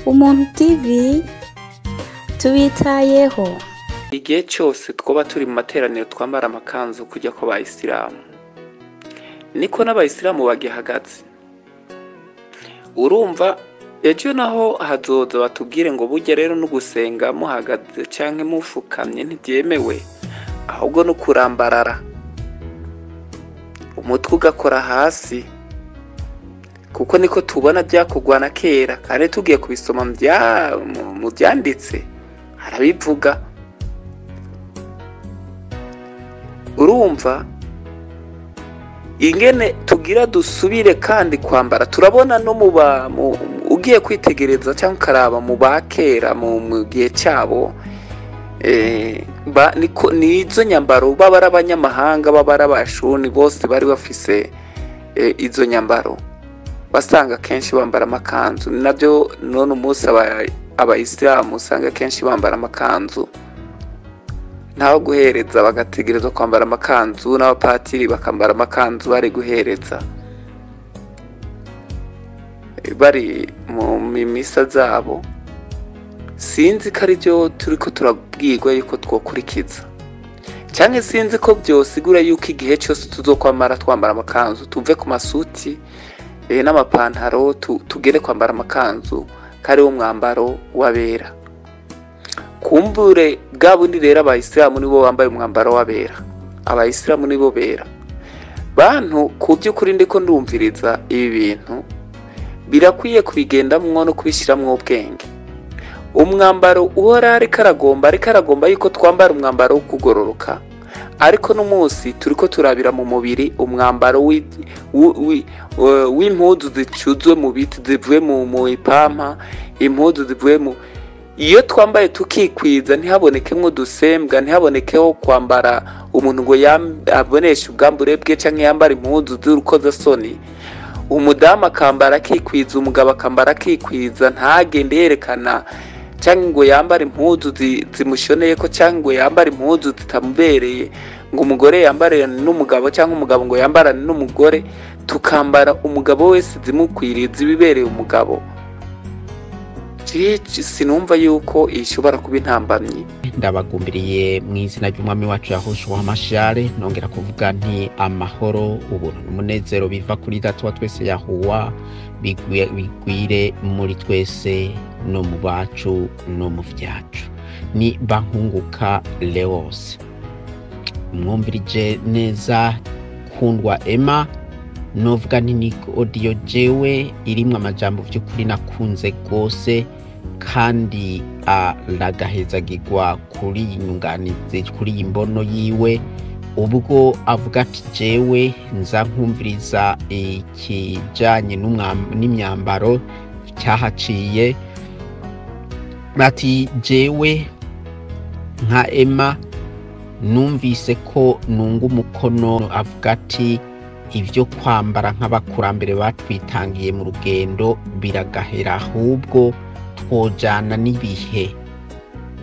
Umuntu TV tubitayeho. Igihe cyose twoba turi mu materaniro twambara amakanzu kujya ku bayisilamu, niko n'abayisilamu bagihagaze. Urumva ejo naho hazoza batubwire ngo burya rero no gusenga muhagaze canke mufukamye ntibyemewe, ahubwo no kurambarara umutwe ugakora hasi, kuko niko tubona byakorwa na kera. Kandi tugiye kubisoma mu byanditse harabivuga. Urumva ingene tugira dusubire kandi kwambara. Turabona no ugiye kwitegereza cyangwa ukaraba mu bakera mu gihe cyabo, nizo nyambaro baba ari abanyamahanga, baba ari abashuni, bose bari bafise izo nyambaro. Wasanga kenshi bambara amakanzu. Ni nabyo none umunsi abayisilamu usanga kenshi bambara amakanzu, ntaho guhereza bagategerezwa kwambara amakanzu, n'abapatiri bakambara amakanzu bari guhereza bari mu misa zabo. Sinzi ko ari byo turiko turabwirwa yuko twokurikiza, canke sinzi ko byosigura yuko igihe cyose tuzokwamara twambara amakanzu, tuve ku masuti n'amapantaro tugere kwambara amakanzu kari wo mwambaro w'abera. Kumbure bwa bundi rero abayisilamu nibo bambaye umwambaro w'abera, abayisilamu nibo bera. Bantu ku by'ukuri ndiko ndumviriza ibi bintu, birakwiye kubigendamwo no kubishiramwo ubwenge. Umwambaro uhora ariko aragomba yuko twambara umwambaro wo kugororoka, ariko n'umunsi turiko turabira mu mubiri umwambaro w'impuzu zicuzwe mu biti, zivuye mu ipampa, impuzu zivuye mu iyo twambaye tukikwiza ntihabonekemwo udusembwa, ntihabonekeho kwambara umuntu ngo aboneshe ubwambure bwe canke yambara impuzu z'urukozasoni. Umudamu akambara akikwiza, umugabo akambara akikwiza, ntagende yerekana canke ngo yambare impuzu zimushoneyeko, canke ngo yambare impuzu zitamubereye, ngo umugore yambare n'umugabo canke umugabo ngo yambarane n'umugore. Tukambara umugabo wese zimukwiriye, zibibereye umugabo. Sinumva yuko ishobora kuba intambamyi. Ndabagumbiriye mu izina ry'umwami wacu Yahushua Mashare, nongera kuvuga nti amahoro, ubuntu n'umunezero biva kuri Data wa twese Yahuwa bigwire muri twese no mu bacu no mu vyacu. Ni Bankunguka Leos. Mwumvirije neza Kundwa Emma, novuga nti ni audio jewe irimwo amajambo vy'ukuri nakunze gose, kandi aragahezagirwa kuri iyi nyunganizi, kuri iyi mbono yiwe, ubwo avuga ati jewe nza nkumviriza ikijanye n'imyambaro cyahaciye, ati jewe nka Emma numvise ko nunga umukono, avuga ati ivyo kwambara nk'abakurambere batwitangiye mu rugendo biragahera, ahubwo twojana n'ibihe.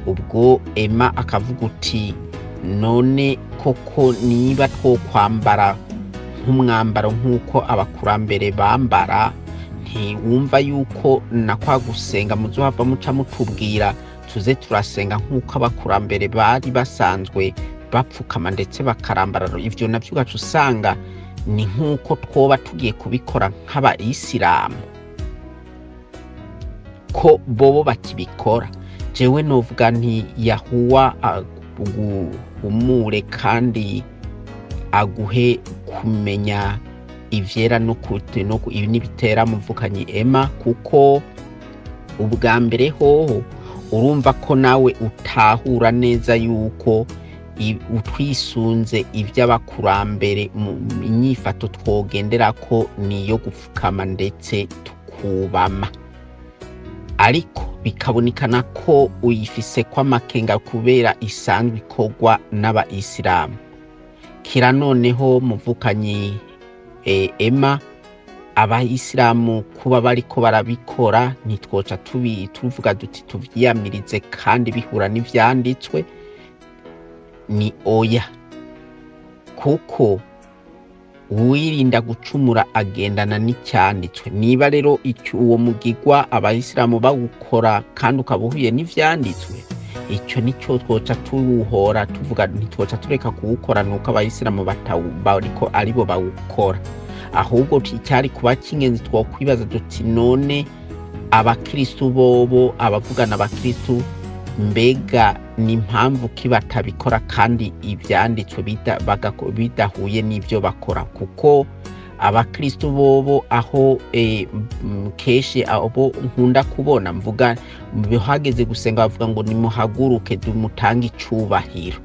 Ubwo Emma akavuga uti none koko niba twokwambara nk'umwambaro nk'uko abakurambere bambara, ntiwumva yuko na kwa gusenga muzohava muca mutubwira tuze turasenga nk'uko abakurambere bari basanzwe bapfukama ndetse bakarambarara. Ivyo navyo ugaca usanga ni nk'uko twoba tugiye kubikora nk'abayisilamu, ko bobo bakibikora. Jewe novuga nti Yahuwa aguhumure kandi aguhe kumenya ivyera no n'ibitera muvukanyi Emma, kuko ubwa mbere hoho urumva ko nawe utahura neza yuko utwisunze ivy'abakurambere mu inyifato twogenderako niyo gupfukama ndetse tukubama, ariko bikabonekana ko uyifise kw'amakenga kubera isanzwe ikorwa n'abayisilamu. Kira noneho muvukanyi Emma, abayisilamu kuba bariko barabikora ntitwoca tuvuga duti tuvyiyamirize kandi bihura n'ivyanditswe, ni oya, kuko Uwirinda gucumura agendana n'icyanditswe. Niba rero uwo mugigwa abayisilamu bawukora kandi ukaba uhuye n'ivyanditswe, icyo nicyo twoca tuwuhora tuvuga, ntitwoca tureka kuwukora nuko abayisilamu bariko aribo bawukora. Ahubwo icyari kuba cy'ingenzi twokwibaza duti none abakristu bobo, abavugana abakristu, mbega ni impamvu ki batabikora kandi ibyanditswe bidahuye n'ibyo bakora? Kuko abakristu bobo aho kenshi abo nkunda kubona mvuga hageze gusenga bavuga ngo nimuhaguruke dumutange icubahiro.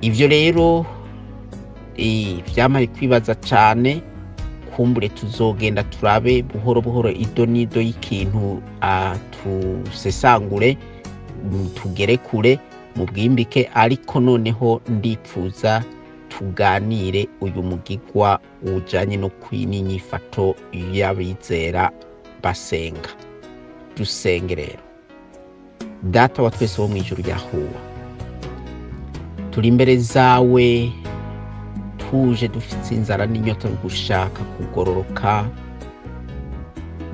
Ivyo rero vyamaye kwibaza cane. Kumbure tuzogenda turabe buhoro buhoro ido n'ido y'ikintu, tusesangure, tugere kure mu bwimbike. Ariko noneho ndipfuza tuganire uyu mugigwa ujanye no n'inyifato y'abizera basenga. Dusenge rero. Data wa twese wo mw'ijuru Yahuwa, turi imbere zawe tuje dufite inzara n'inyota yo gushaka kugororoka.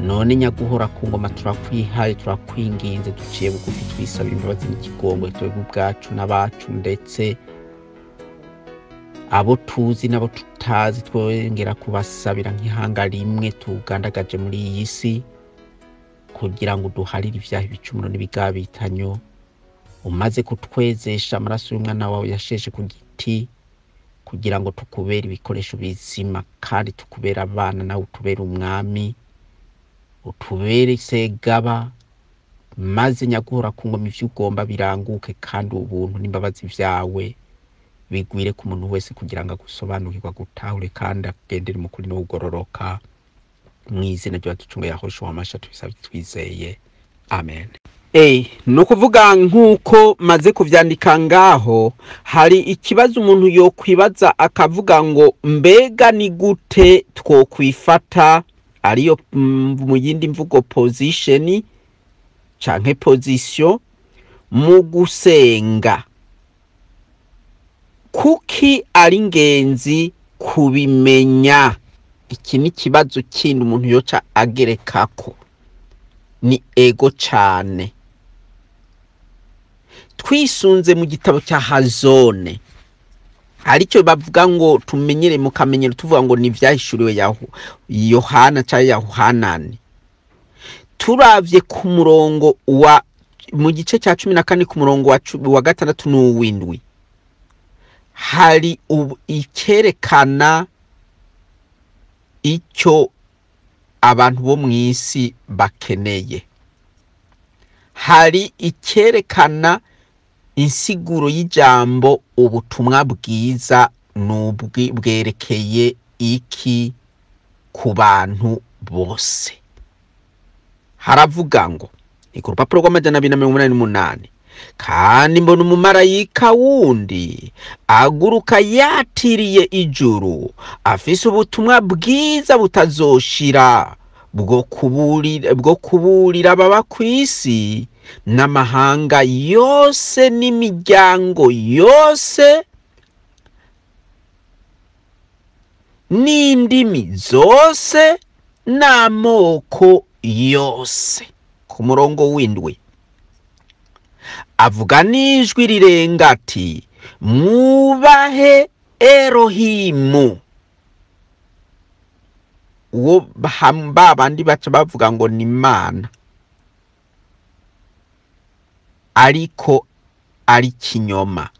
None nyaguhora ku ngoma, turakwihaye, turakwinginze, duciye bugufi twisabira imbabazi n'ikigongwe twebwe ubwacu n'abacu, ndetse abo tuzi n'abo tutazi, twongera kubasabira nk'ihanga rimwe tugandagaje muri iyi si, kugira ngo duharire ibyaha, ibicumuro n'ibigabitanyo, umaze kutwezesha amaraso y'umwana wawe yasheshe ku giti, kugira ngo tukubere ibikoresho bizima kandi tukubere abana, nawe utubere umwami, utubere isegaba, maze nyaguhora ku ngoma ivyo ugomba biranguke, kandi ubuntu n'imbabazi vyawe bigwire ku muntu wese, kugira ngo agusobanukirwe, agutahure kandi agendere mu kuri no kugororoka. Mu izina ry'uwaducunguye Yahoshua Masha tubisabye twizeye, amen. Ni ukuvuga nk'uko maze kuvyandika ngaho, hari ikibazo umuntu yokwibaza akavuga ngo mbega ni gute twokwifata, ariyo mu yindi mvugo position canke position mu gusenga? Kuki ari ingenzi kubimenya? Iki ni ikibazo kindi umuntu yoca agerekako, ni ego cane. Twisunze mu gitabo cya Hazone, aricyo bavuga ngo tumenyere mu kamenyero tuvuga ngo ni ivyahishuriwe Yohana cyangwa Yohanani, turavye ku murongo wa mu gice cya 14 ku murongo wa 6 n'uwindwi, hari icyerekana icyo abantu bo mu isi bakeneye, hari icyerekana insiguro y'ijambo ubutumwa bwiza bwerekeye iki ku bantu bose. Haravuga ngo ni ku rupapuro rw'288: kandi mbona umumarayika wundi aguruka yatiriye ijuru, afise ubutumwa bwiza butazoshira bwo kuburira ababa ku isi n'amahanga yose n'imiryango yose n'indimi zose n'amoko yose. Ku murongo w'indwi avuga n'ijwi rirenga ati mwubahe Elohimu. Uwo ba bandi baca bavuga ngo ni Imana, ariko ari kinyoma.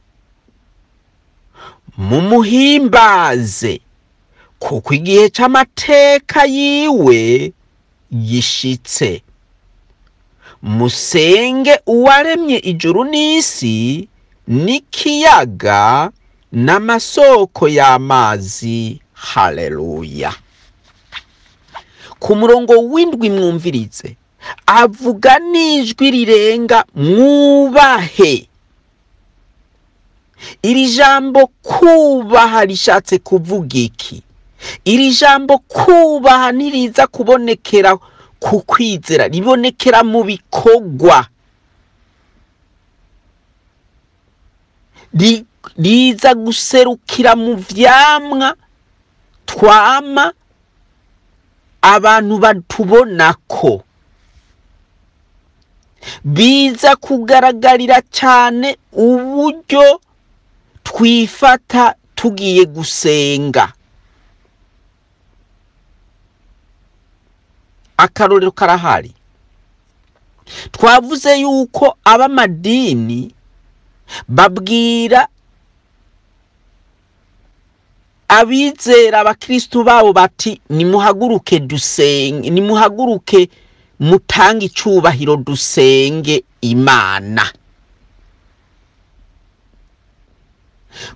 Mumuhimbaze kuko igihe c'amateka yiwe gishitse. Musenge uwaremye ijuru n'isi n'ikiyaga n'amasoko y'amazi. Haleluya. Ku murongo w'indwi mwumvirize, avuga n'ijwi rirenga mwubahe. Iri jambo kubaha rishatse kuvuga iki? Iri jambo kubaha ntiriza kubonekera ku kwizera, ribonekera mu bikorwa. Riza guserukira mu vyamwa Twama abantu batubona ko biza kugaragarira cyane uburyo twifata tugiye gusenga. Akarorero karahari. Twavuze yuko abamadini babwira abizera abakristu babo bati nimuhaguruke dusenge, nimuhaguruke mutange icubahiro dusenge Imana.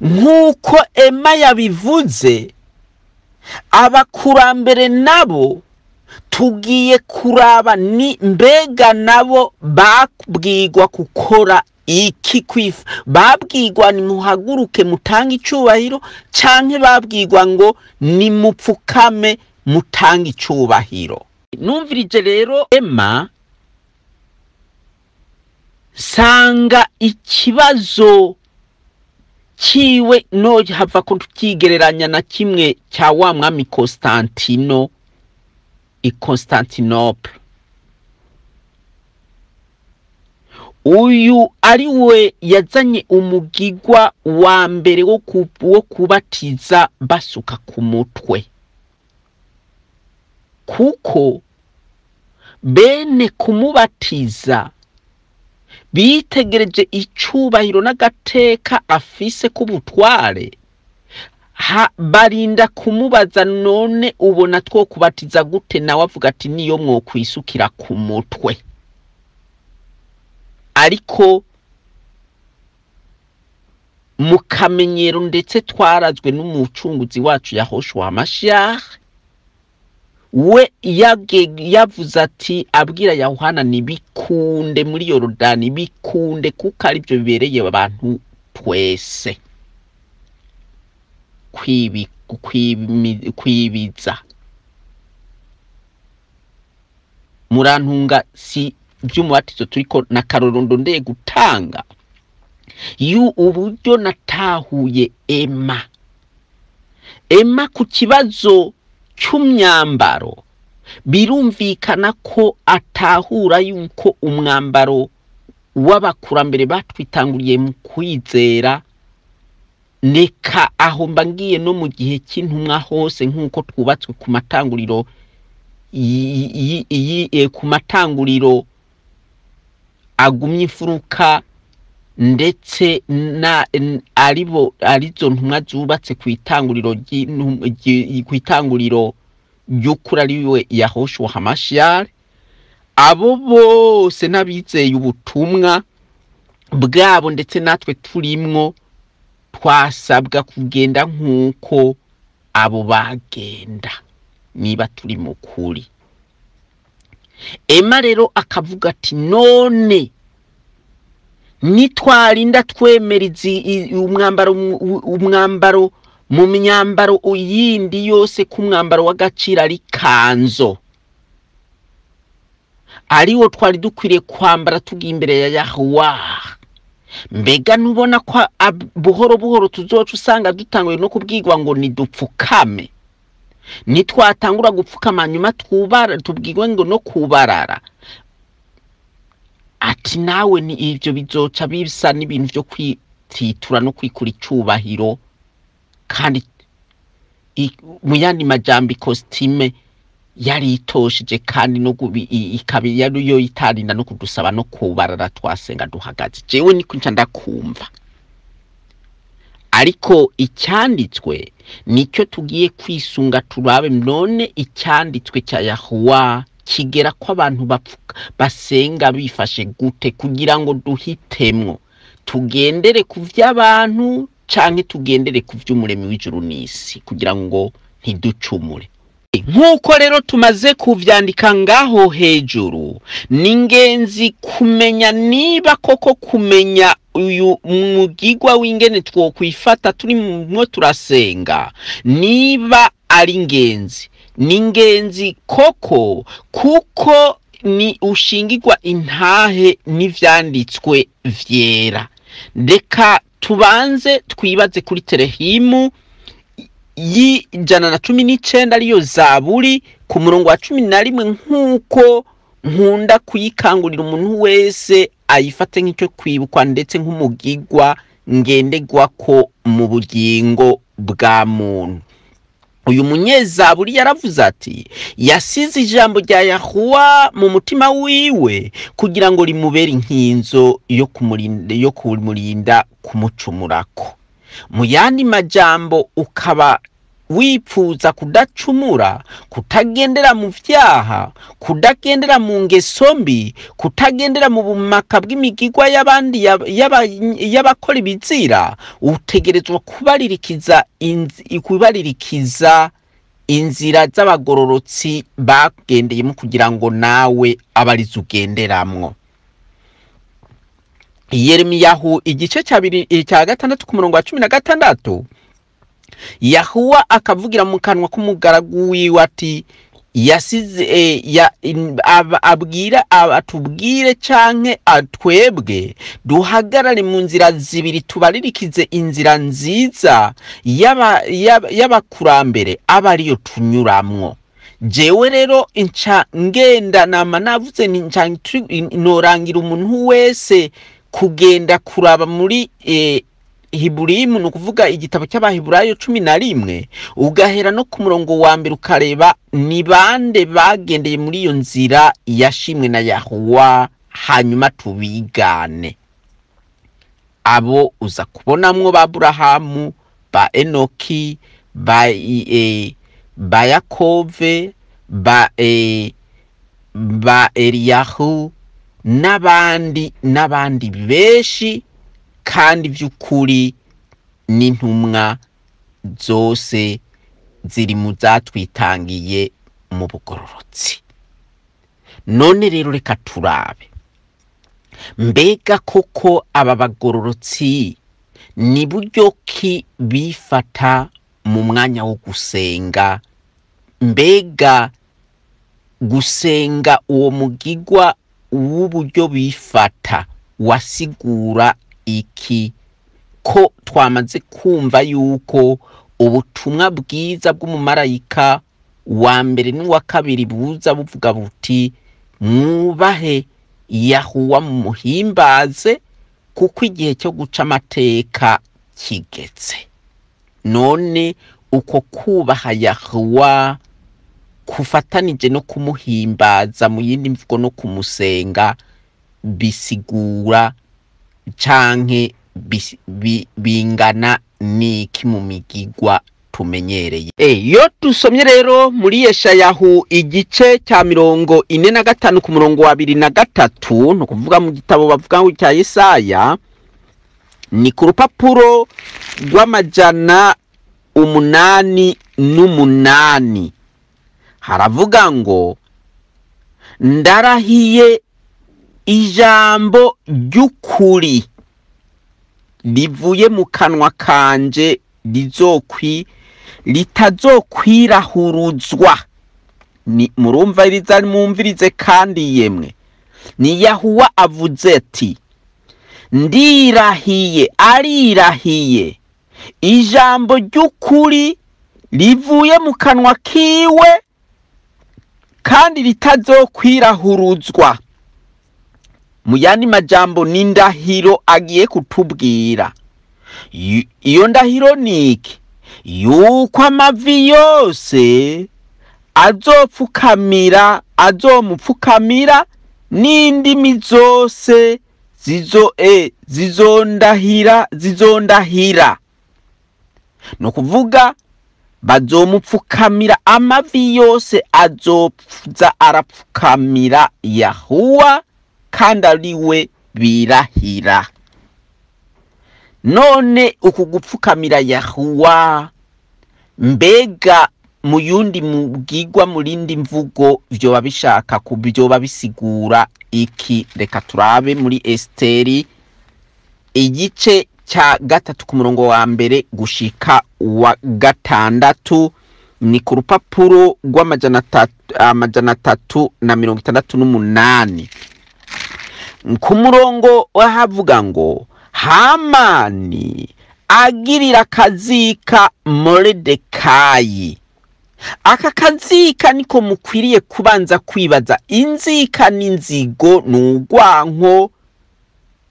Nk'uko Emma yabivuze, abakurambere nabo tugiye kuraba ni mbega nabo babwirwa gukora iki kwifa. Babwirwa nimuhaguruke mutange icubahiro, canke babwirwa ngo nimupfukame mutange icubahiro. Numvirije rero Emma, sanga ikibazo kiwe no hava ko tukigereranya na kimwe cya wa mwami Constantino i Constantinople. Uyu ari we yazanye umugigwa wa mbere wo kubatiza basuka ku mutwe, kuko bene kumubatiza bitegereje icubahiro n'agateka afise k'ubutware, barinda kumubaza none ubona two kubatiza gute? Nawe avuga ati niyo mwokwisukira ku mutwe. Ariko mu kamenyero ndetse twarazwe n'umucunguzi wacu Yahoshua Mashiach, we yavuze ati abwira Yohana nibikunde muri Yorodani, bikunde kuko ari byo bibereye abantu twese kwibiza. Murantunga si by'umubatizo turiko na karorondo ndeye gutanga yu uburyo natahuye Emma. Emma ku kibazo cy'umyambaro birumvikana ko atahura yuko umwambaro w'abakurambere batwitanguriye mu kwizera, neka aho mba ngiye no mu gihe cy'intumwa hose nk'uko twubatswe ku matanguriro ku matanguriro agumye imfuruka, ndetse na aribo arizo ntumwa zubatse ku itanguriro ku itanguriro ry'ukuri ariwe Yahoshua Hamashiach. Abo bose n'abizeye ubutumwa bwabo ndetse natwe turimwo twasabwa kugenda nk'uko abo bagenda niba turi mu kuri. Emma rero akavuga ati none nitwarinda twemera umwambaro mu myambaro yindi yose ku mwambaro w'agaciro ari kanzo, ariwo twari dukwiriye kwambara tugiye imbere ya Yahuwah. Mbega ntubona ko buhoro buhoro tuzoca usanga dutanguye no kubwirwa ngo nidupfukame, nitwatangura gupfukama nyuma tubwirwe ngo no kubarara. Ati nawe ni ivyo bizoca bisa n'ibintu vyo kwititura no kwikura icubahiro, kandi mu yandi majambo ikositime yari itosheje kandi no ikaba yari yo itarinda no kudusaba no kubarara twasenga duhagaze. Jewe niko nca ndakumva, ariko icyanditswe nicyo tugiye kwisunga turabe. None icyanditswe cya Yahuwah kigera ko abantu basenga bifashe gute kugira ngo duhitemwo tugendere ku vy'abantu canke tugendere ku vy'umuremi w'ijuru n'isi kugira ngo ntiducumure. Nk'uko rero tumaze kuvyandika ngaho hejuru, ni ingenzi kumenya niba koko kumenya uyu mugigwa w'ingene twokwifata turimwo turasenga niba ari ingenzi. Ni ingenzi koko kuko ni ushingirwa intahe n'ivyanditswe vyera. Reka tubanze twibaze kuri Terehimu y'119 ariyo Zaburi ku murongo wa 11, nk'uko nkunda kuyikangurira umuntu wese ayifate nk'icyo kwibukwa ndetse nk'umugigwa ngenderwako mu bugingo bwa muntu. Uyu munyezaburi yaravuze ati yasize ijambo rya Yahuwa mu mutima wiwe kugira ngo rimubere inkinzo yo kumurinda kumucumurako. Mu yandi majambo, ukaba wipfuza kudacumura, kutagendera mu vyaha, kudagendera mu ngeso mbi, kutagendera mu bumaka bw'imigigwa y'abandi y'abakora ibizira, utegerezwa kubaririkiza inzira z'abagororotsi bagendeyemo kugira ngo nawe abarizo ugenderamwo. Yeremiyahu igice cya 6 ku murongo wa 16, Yahuwa akavugira mu kanwa k'umugaragu wiwe ati yasize abwira atubwire canke atwebwe duhagarare mu nzira zibiri, tubaririkize inzira nziza y'abakurambere aba ariyo tunyuramwo. Jewe rero nca ngenda nama navuze nca norangira umuntu wese kugenda kuraba muri Hiburimu, ni ukuvuga igitabo cy'Abahiburayo 11, ugahera no ku murongo wa mbere ukareba ni bande bagendeye muri iyo nzira yashimwe na Yahuwa, hanyuma tubigane. Abo uza kubonamwo ba Aburahamu, ba Enoki, ba Yakove, ba Eliyahu n'abandi n'abandi benshi, kandi by'ukuri n'intumwa zose ziri mu zatwitangiye mu bugororotsi. None rero reka turabe mbega koko aba bagororotsi ni buryo ki bifata mu mwanya wo gusenga? Mbega gusenga uwo mugigwa w'uburyo bifata wasigura iki? Ko twamaze kumva yuko ubutumwa bwiza bw'umumarayika wa mbere n'uwa kabiri buza buvuga buti mwubahe Yahuwa mumuhimbaze, kuko igihe cyo guca amateka kigeze. None uko kubaha Yahuwa kufatanije no kumuhimbaza, mu yindi mvugo no kumusenga, bisigura canke bingana niki mu migigwa tumenyereye? Iyo tusomye rero muri Yeshayahu igice cya 45 ku murongo wa 2 na 3, ni ukuvuga mu gitabo bavuga ngo cya Yesaya, ni ku rupapuro rw'808, haravuga ngo ndarahiye ijambo ry'ukuri rivuye mu kanwa kanje ritazokwirahuruzwa. Ni murumva iriza, mumvirize kandi yemwe. Ni Yahuwa avuze ati ndirahiye, arirahiye ijambo ry'ukuri rivuye mu kanwa kiwe kandi ritazokwirahuruzwa. Mu yandi majambo ni ndahiro agiye kutubwira. Iyo ndahiro ni iki? Yuko amavi yose azopfukamira, azomupfukamira, n'indimi zose zizondahira. Ni ukuvuga bazomupfukamira, amavi yose azoza arapfukamira Yahuwa kandi ariwe birahira. None uku gupfukamira Yahuwa, mbega mu yundi mugigwa, mu rindi mvugo, vyoba bishaka kubyoba bisigura iki? Reka turabe muri Esteri igice cya 3 ku murongo wa 1 gushika wa 6, ni ku rupapuro rw'368. Ku murongo wahavuga ngo Hamani agirira akazika Moridekayi. Aka kazika niko mukwiriye kubanza kwibaza. Inzika n'inzigo n'urwanko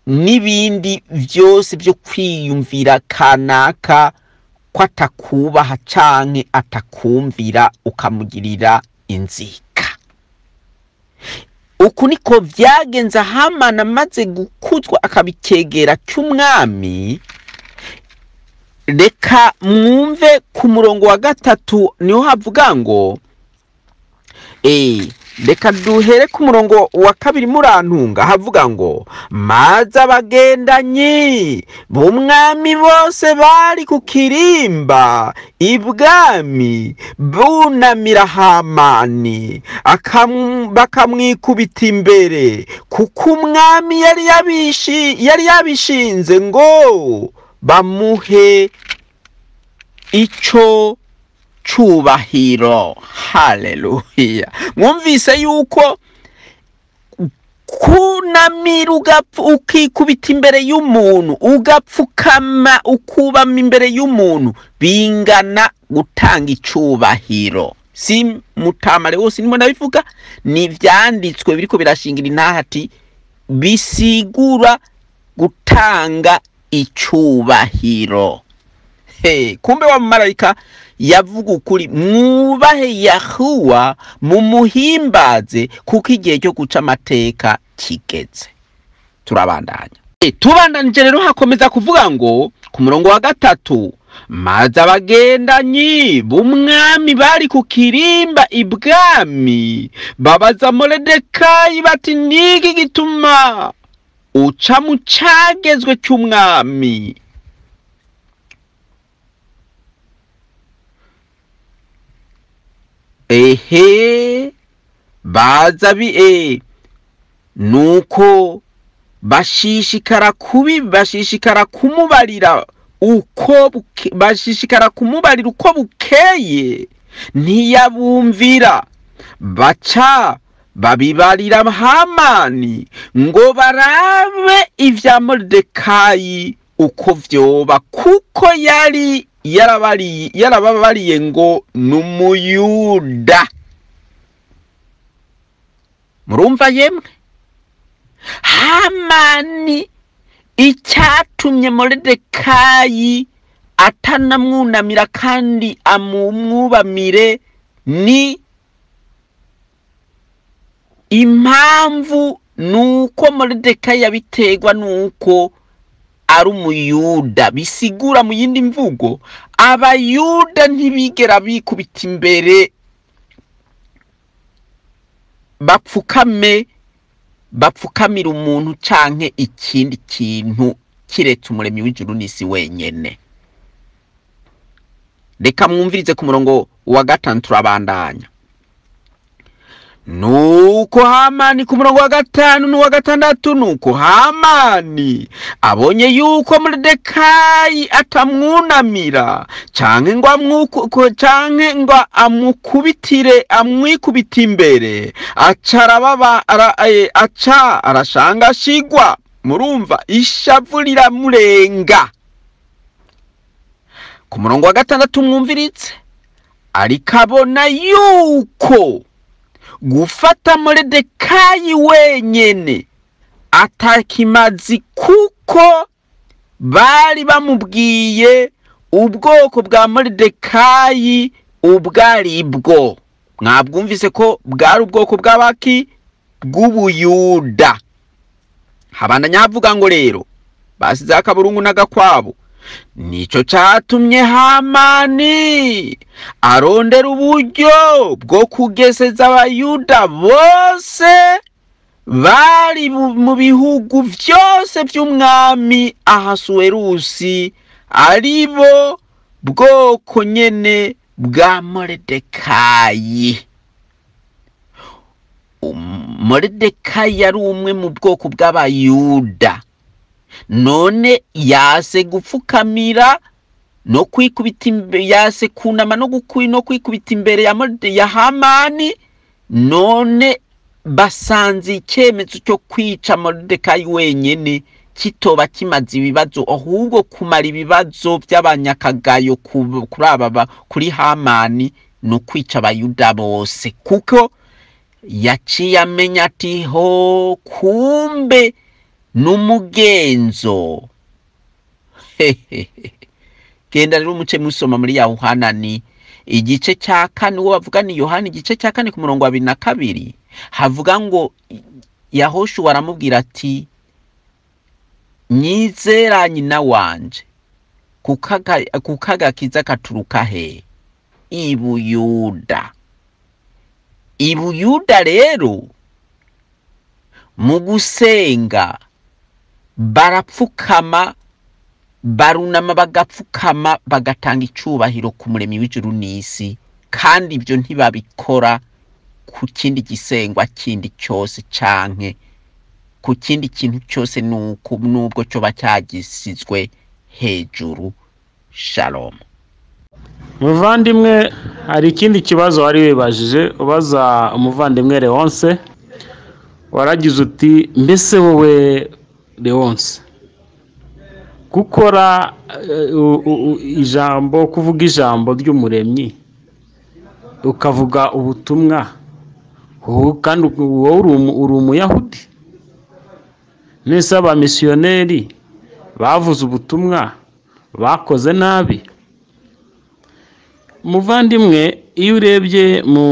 n'ibindi vyose vyo kwiyumvira kanaka ko atakubaha canke atakumvira, ukamugirira inzika. Uku niko vyagenze Hamani amaze gukuzwa akabikegera cy'umwami. Reka mwumve ku murongo wa 3 niho havuga ngo reka duhere ku murongo wa 2 murantunga, havuga ngo maze abagendanyi b'umwami bose bari ku kirimba ibwami bunamira Hamani, bakamwikubita imbere, kuko umwami yari yabishinze ngo bamuhe ico cubahiro. Haleluya. Mwumvise yuko kunamira ukikubita imbere y'umuntu, ugapfukama ukubama imbere y'umuntu, bingana gutanga icubahiro. Si mutamare wose nimo ndabivuga, ni vyanditswe biriko birashingira intahati bisigura gutanga icubahiro. Kumbe wa malayika yavuga ukuri, mwubahe Yahuwa mumuhimbaze, kuko igihe cyo guca amateka kigeze. Turabandanya. Tubandanije rero hakomeza kuvuga ngo ku murongo wa 3, maze abagendanyi b'umwami bari ku kirimba ibwami babaza Moridekayi bati niki gituma uca mu cagezwe cy'umwami? Baza nuko bashishikara kumubarira uko bukeye, ntiyabumvira. Baca babibarira Hamani ngo barabe ivya Moridekayi uko vyoba, kuko yari yarababariye ngo n'umuyuda. Murumva yemwe, Hamani icyatumye Moridekayi atanamwunamira kandi amumwubamire ni impamvu nuko Moridekayi yabiterwa nuko ari umuyuda. Bisigura mu yindi mvugo, abayuda ntibigera bikubita imbere bapfukame bapfukamira umuntu canke ikindi kintu kiretse umuremyi w'ijuru n'isi wenyene. Reka mwumvirize ku murongo wa 5 turabandanya. Nuko Hamani ku murongo wa 5 n'uwa 6, nuko Hamani abonye yuko Moridekayi atamwunamira canke ngo amukubitire amwikubita imbere, aca arashanga ashigwa. Murumva ishavu riramurenga. Ku murongo wa 6 mwumviritse, ariko abona yuko gufata Moridekayi wenyene atakimazi, kuko bari bamubwiye ubwoko bwa Moridekayi ubwari bwo. Mwabwumvise ko bwari ubwoko bw'abaki bw'ubuyuda. Habandanya havuga ngo rero basize akaburungu n'agakwabo. Nico catumye Hamani arondera uburyo bwo kugeseza abayuda bose bari mu bihugu vyose vy'umwami Ahasuwerusi, aribo bwoko nyene bwa Moridekayi. Moridekayi yari umwe mu bwoko bw'abayuda. None yase gupfukamira no kwikubita imbere, yase kunama no kwikubita imbere ya Hamani. None basanze icyemezo cyo kwica Moridekayi wenyene kitoba kimaze ibibazo, ahubwo kumara ibibazo by'abanyakagayo kuri aba kuri Hamani ni ukwica Abayuda bose, kuko yaciye amenya ati ho kumbe n'umugenzo. Genda rero umuce musoma muri Yohanani igice cya 4, uwo bavuga ni Yohana igice cya 4 ku murongo wa 22, havuga ngo Yahoshua aramubwira ati nyizera nyina wanje, kuko agakiza katuruka he? Ibuyuda. Ibuyuda rero mu gusenga barapfukama, barunama bagapfukama, bagatanga icubahiro ku muremyi w'ijuru n'isi, kandi ibyo ntibabikora ku kindi gisengwa kindi cyose canke ku kindi kintu cyose, nuko nubwo cyoba cyagisizwe hejuru. Shalom. Muvandimwe, hari ikindi kibazo wari wibajije ubaza umuvandimwe Leonce, waragize uti mbese wowe Leonce gukora ijambo, kuvuga ijambo ry'umuremyi ukavuga ubutumwa, kandi wowe uri umuyahudi, nese abamisiyoneri bavuze ubutumwa bakoze nabi? Muvandimwe, iyo urebye mu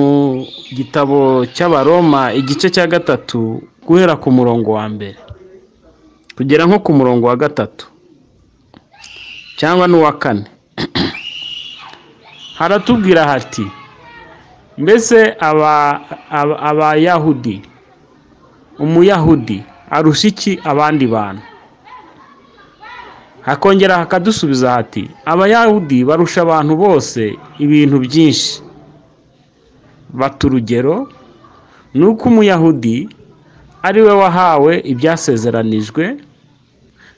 gitabo cy'Abaroma igice cya 3 guhera ku murongo wa 1 kugera nko ku murongo wa 3 cyangwa n'uwa 4, haratubwira hati mbese Abayahudi, umuyahudi arusha iki abandi bantu? Hakongera hakadusubiza hati Abayahudi barusha abantu bose ibintu byinshi. Bata urugero nuko umuyahudi ari we wahawe ibyasezeranijwe,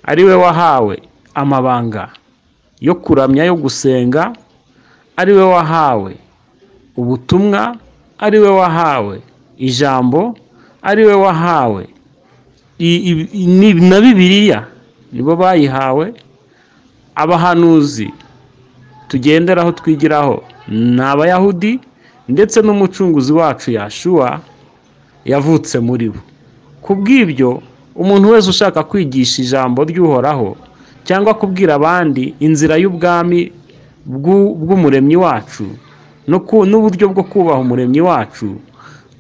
ari we wahawe amabanga yo kuramya, yo gusenga, ari we wahawe ubutumwa, ari we wahawe ijambo, ari we wahawe na Bibiliya, nibo bayihawe. Abahanuzi tugenderaho twigiraho ni Abayahudi, ndetse n'umucunguzi wacu Yashua yavutse muri bo. Kubw'ibyo umuntu wese ushaka kwigisha ijambo ry'Uhoraho cyangwa kubwira abandi inzira y'ubwami bw'umuremyi wacu n'uburyo bwo kubaha umuremyi wacu,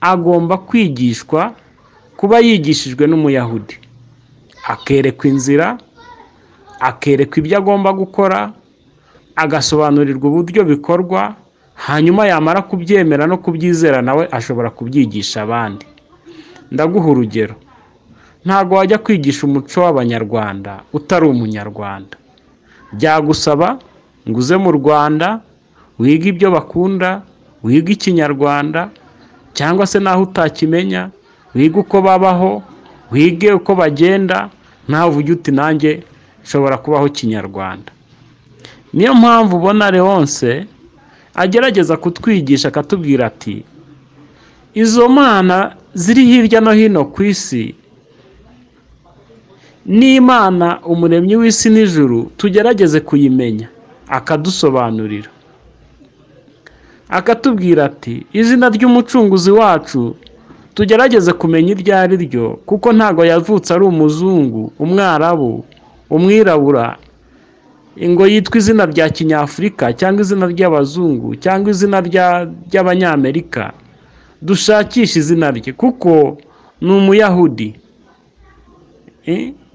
agomba kwigishwa kuba yigishijwe n'umuyahudi, akerekwa inzira, akerekwa ibyo agomba gukora, agasobanurirwa uburyo bikorwa, hanyuma yamara kubyemera no kubyizera nawe ashobora kubyigisha abandi. Ndaguha urugero, ntago wajya kwigisha umuco w'Abanyarwanda utari umunyarwanda. Byagusaba ngo uze mu Rwanda wige ibyo bakunda, wige ikinyarwanda, cyangwa se naho utakimenya wige uko babaho, wige uko bagenda, nawe uvuge uti nanjye nshobora kubaho kinyarwanda. Niyo mpamvu ubona Leonce agerageza kutwigisha akatubwira ati izo mana ziri hirya no hino ku isi n'Imana umuremyi w'isi n'ijuru tugerageze kuyimenya. Akadusobanurira akatubwira ati izina ry'umucunguzi wacu tugerageze kumenya iryo ari ryo, kuko ntago yavutse ari umuzungu, umwarabu, umwirabura ngo yitwa izina rya kinyafurika cyangwa izina ry'abazungu cyangwa izina ry'abanyamerika. Dushakisha izina rye kuko ni umuyahudi.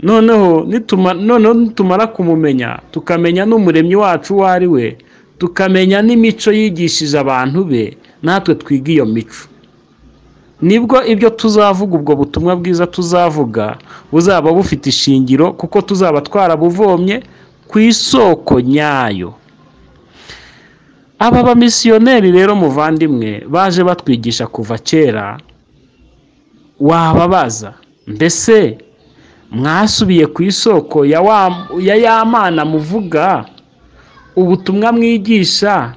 Noneho nitumara kumumenya, tukamenya n'umuremyi wacu uwo ari we, tukamenya n'imico yigishije abantu be, natwe twiga iyo mico, nibwo ibyo tuzavuga, ubwo butumwa bwiza tuzavuga buzaba bufite ishingiro, kuko tuzaba twarabuvomye ku isoko nyayo. Aba bamisiyoneri rero muvandimwe baje batwigisha kuva kera, wababaza mbese mwasubiye ku isoko ya ya Mana muvuga, ubutumwa mwigisha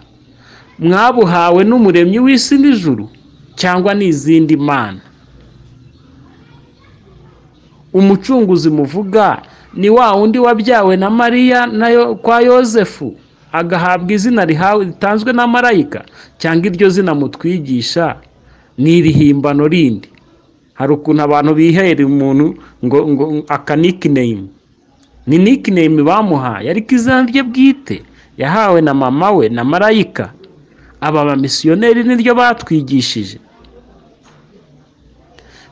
mwabuhawe n'umuremyi w'isi n'ijuru cyangwa n'izindi mana? Umucunguzi muvuga ni wa wundi wabyawe na Mariya nayo kwa Yosefu, agahabwa izina ritanzwe na marayika, cyangwa iryo zina mutwigisha ni irihimbano rindi? Hari ukuntu abantu bihera umuntu ngo aka nickname, ni nickname bamuhaye, ariko izina rye bwite yahawe na mama we na marayika. Aba bamisiyoneri niryo batwigishije.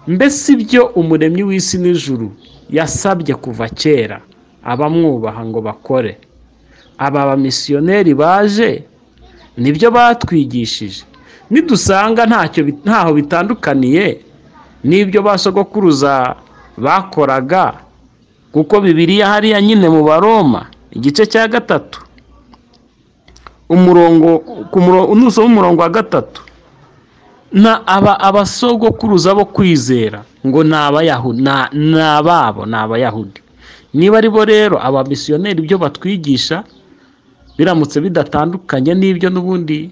Mbese ibyo umuremyi w'isi n'ijuru yasabye kuva kera abamwubaha ngo bakore, aba bamisiyoneri baje nibyo batwigishije. Nidusanga ntaho bitandukaniye n'ibyo basogokuruza bakoraga, kuko Bibiliya hariya nyine mu Baroma igice cya 3 umurongo nusoma umurongo wa 3, na abasogokuruza bo kwizera ngo ni Abayahudi, n'ababo ni Abayahudi. Niba ari bo rero abamisiyoneri ibyo batwigisha biramutse bidatandukanye n'ibyo n'ubundi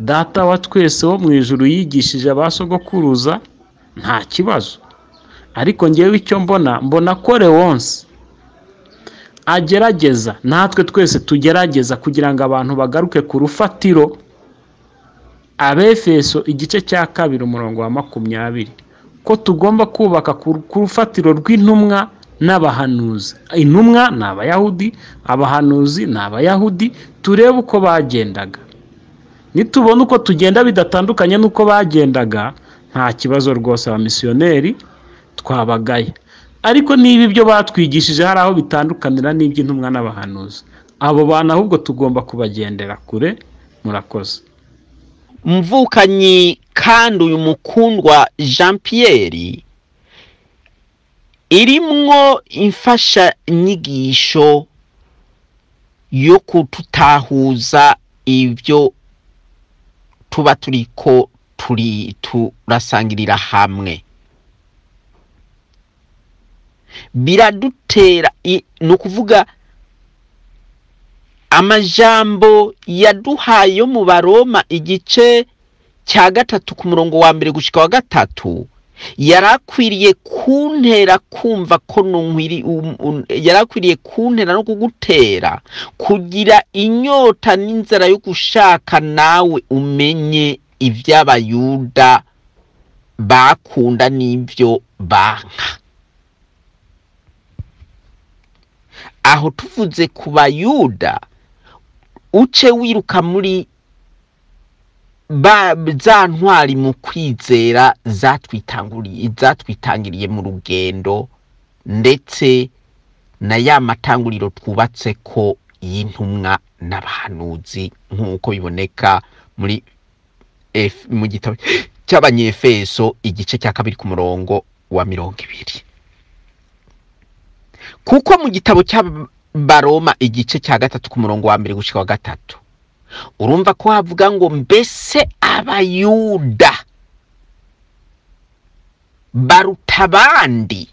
Data wa twese wo mu ijuru yigishije abasogokuruza, nta kibazo. Ariko ngewe icyo mbona ko Leonce agerageza, natwe twese tugerageza kugira ngo abantu bagaruke ku rufatiro. Abefeso igice cya 2 umurongo wa 20, ko tugomba kubaka ku rufatiro rw'intumwa n'abahanuzi. Intumwa ni Abayahudi, abahanuzi ni Abayahudi. Turebe uko bagendaga. Nitubona uko tugenda bidatandukanye n'uko bagendaga, nta kibazo rwose abamisiyoneri twabagaye. Ariko niba ibyo batwigishije hari aho bitandukanira n'iby'intumwa n'abahanuzi, abo bantu ahubwo tugomba kubagendera kure. Murakoze. Mvukanyi kandi uyu mukundwa Jean Pierre irimwo imfasha nyigisho yo kututahuza ibyo tuba turiko turasangirira hamwe. Biradutera, ni ukuvuga amajambo yaduhaye yo mu Baroma igice cya 3 ku murongo wa 1 gushika wa 3, yarakwiriye kuntera kumva ko yarakwiriye kuntera no kugutera kugira inyota n'inzara yo gushaka nawe umenye iby'Abayuda bakunda n'ibyo banka. Aho tuvuze ku Bayuda, uce wiruka muri za ntwari mu kwizera zatwitangiriye mu rugendo, ndetse na ya matanguriro twubatse ko y'intumwa n'abahanuzi, nk'uko biboneka muri mu gitabo cy'Abanyefeso igice cya 2 ku murongo wa 20. Kuko mu gitabo cy'Abaroma igice cya 3 ku murongo wa 1 gushika wa 3, urumva ko havuga ngo mbese Abayuda baruta abandi?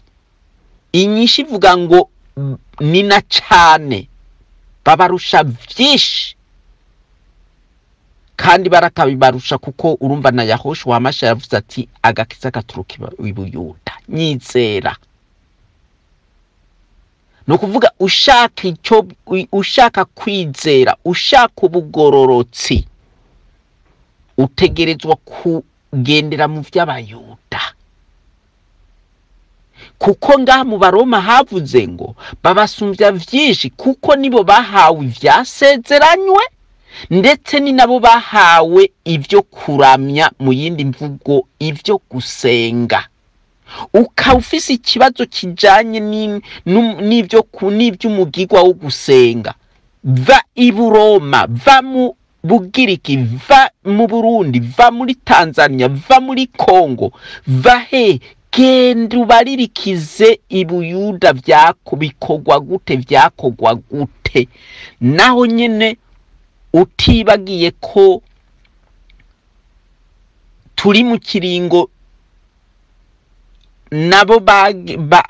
Inyishu ivuga ngo ni na cyane, babarusha byinshi, kandi barakabibarusha, kuko urumva na Yahoshua Hamasha yavuze ati agakiza gaturuka i Buyuda. Nyizera. No kuvuga ushaka icyo, ushaka kwizera, ushaka ubugororotsi, utegerezwa kugendera mu by'Abayuda. Kuko ngaha mu Baroma havuze ngo babasumbya vyinshi, kuko nibo bahawe ivyasezeranywe, ndetse ni nabo bahawe ibyo kuramya, mu yindi mvugo ibyo gusenga. Ukaba ufise ikibazo kijanye n'ibyo n'iby'umugigwa wo gusenga, va i Buroma, va mu Bugiriki, va mu Burundi, va muri Tanzania, va muri Kongo, va he, genda ubaririkize i Buyuda bikorwa gute, vyakogwa gute. Naho nyene utibagiye ko turi mu kiringo nabo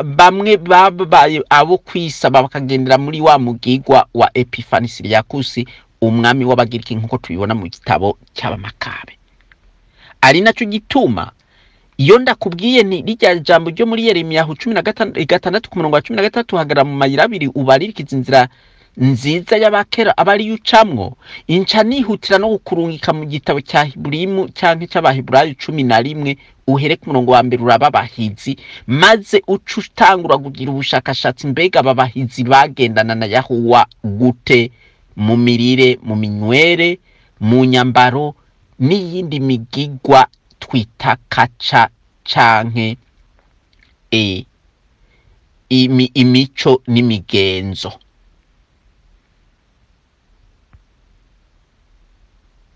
bamwe babaye abo kwisaba bakagendera muri wa mugigwa wa Epifani Siriyakusi, umwami w'Abagiriki, nkuko tubibona mu gitabo cy'Abamakabe. Ari nacyo gituma Iyo ndakubwiye nti rirya jambo ryo muri Yeremiya 16 ku murongo wa 13, hagarara mu mayira abiri ubaririkiza inzira nziza y'abakera aba ariyo ucamwo, inca nihutira no kukurungika mu gitabo cya Hiburimu canke c'Abaheburayo 11, uhere ku murongo wa mbere uraba abahizi, maze uca utangura kugira ubushakashatsi. Mbega aba bahizi bagendana na Yahuwa gute mu mirire, mu minywere, mu nyambaro n'iyindi migigwa twita kaca canke imico n'imigenzo,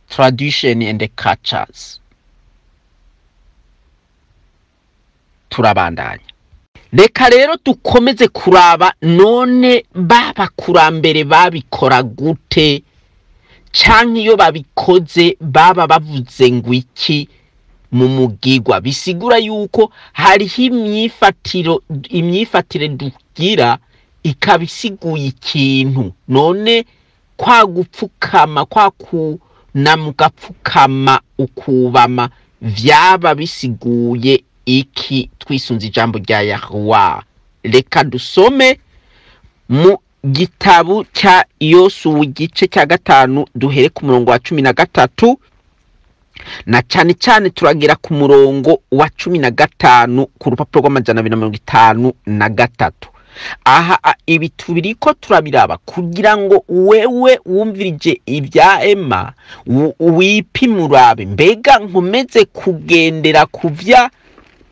tradition and cultures. Turabandanya. Reka rero dukomeze kuraba none babakurambere babikora gute, canke iyo babikoze baba bavuze ngo iki mu mugigwa. Bisigura yuko hariho imyifatire dugira ikaba isiguye ikintu. None kwa gupfukama, kwa kunama ugapfukama ukubama, vyaba bisiguye iki twisunze ijambo rya Yahuwa? Reka dusome mu gitabo cya Yosuwa igice cya 5, duhere ku murongo wa 13, na cyane cyane turagera ku murongo wa 15 ku rupapuro rw'ama253. Aha ibi tubiriko turabiraba kugira ngo wewe wumvirije ibya Emma wipime urabe, mbega nkomeze kugendera kuvya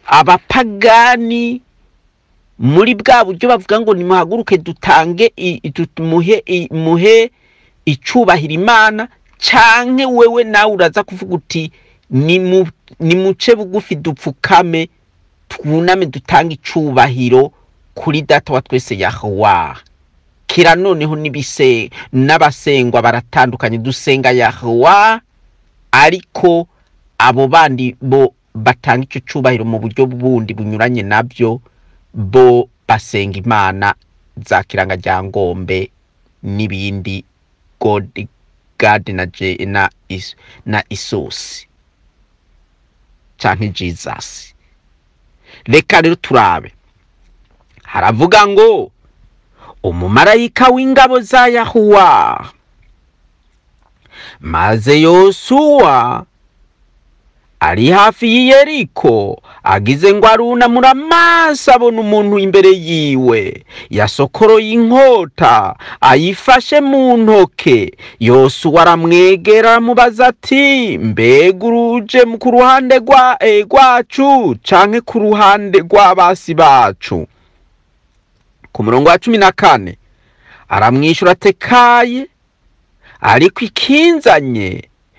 abapagani muri bwa buryo bavuga ngo nimuhaguruke dutange muhe icubahiro Imana, canke wewe nawe uraza kuvuga uti nimuce bugufi dupfukame twuname dutange icubahiro kuri data wa twese Yahuwa. Kira noneho nibise n'abasengwa baratandukanye, dusenga Yahuwa ariko abo bandi bo batanga ico cubahiro mu buryo bundi bunyuranye nabyo, bo basenga imana za kiranga rya ngombe n'ibindi, God, God na J, na is, na Isusi canke Jesus. Reka rero turabe. Haravuga ngo umumarayika w'ingabo za Yahuwa, maze Yosuwa ari hafi y'Iyeriko, agize ngo arunamura amaso abona umuntu imbere yiwe yasokoroye inkota ayifashe mu ntoke. Yosuwa aramwegera aramubaza ati mbega uruje ku ruhande rwacu canke ku ruhande rw'abasi bacu? Ku murongo wa 14 aramwishura atekaye, ariko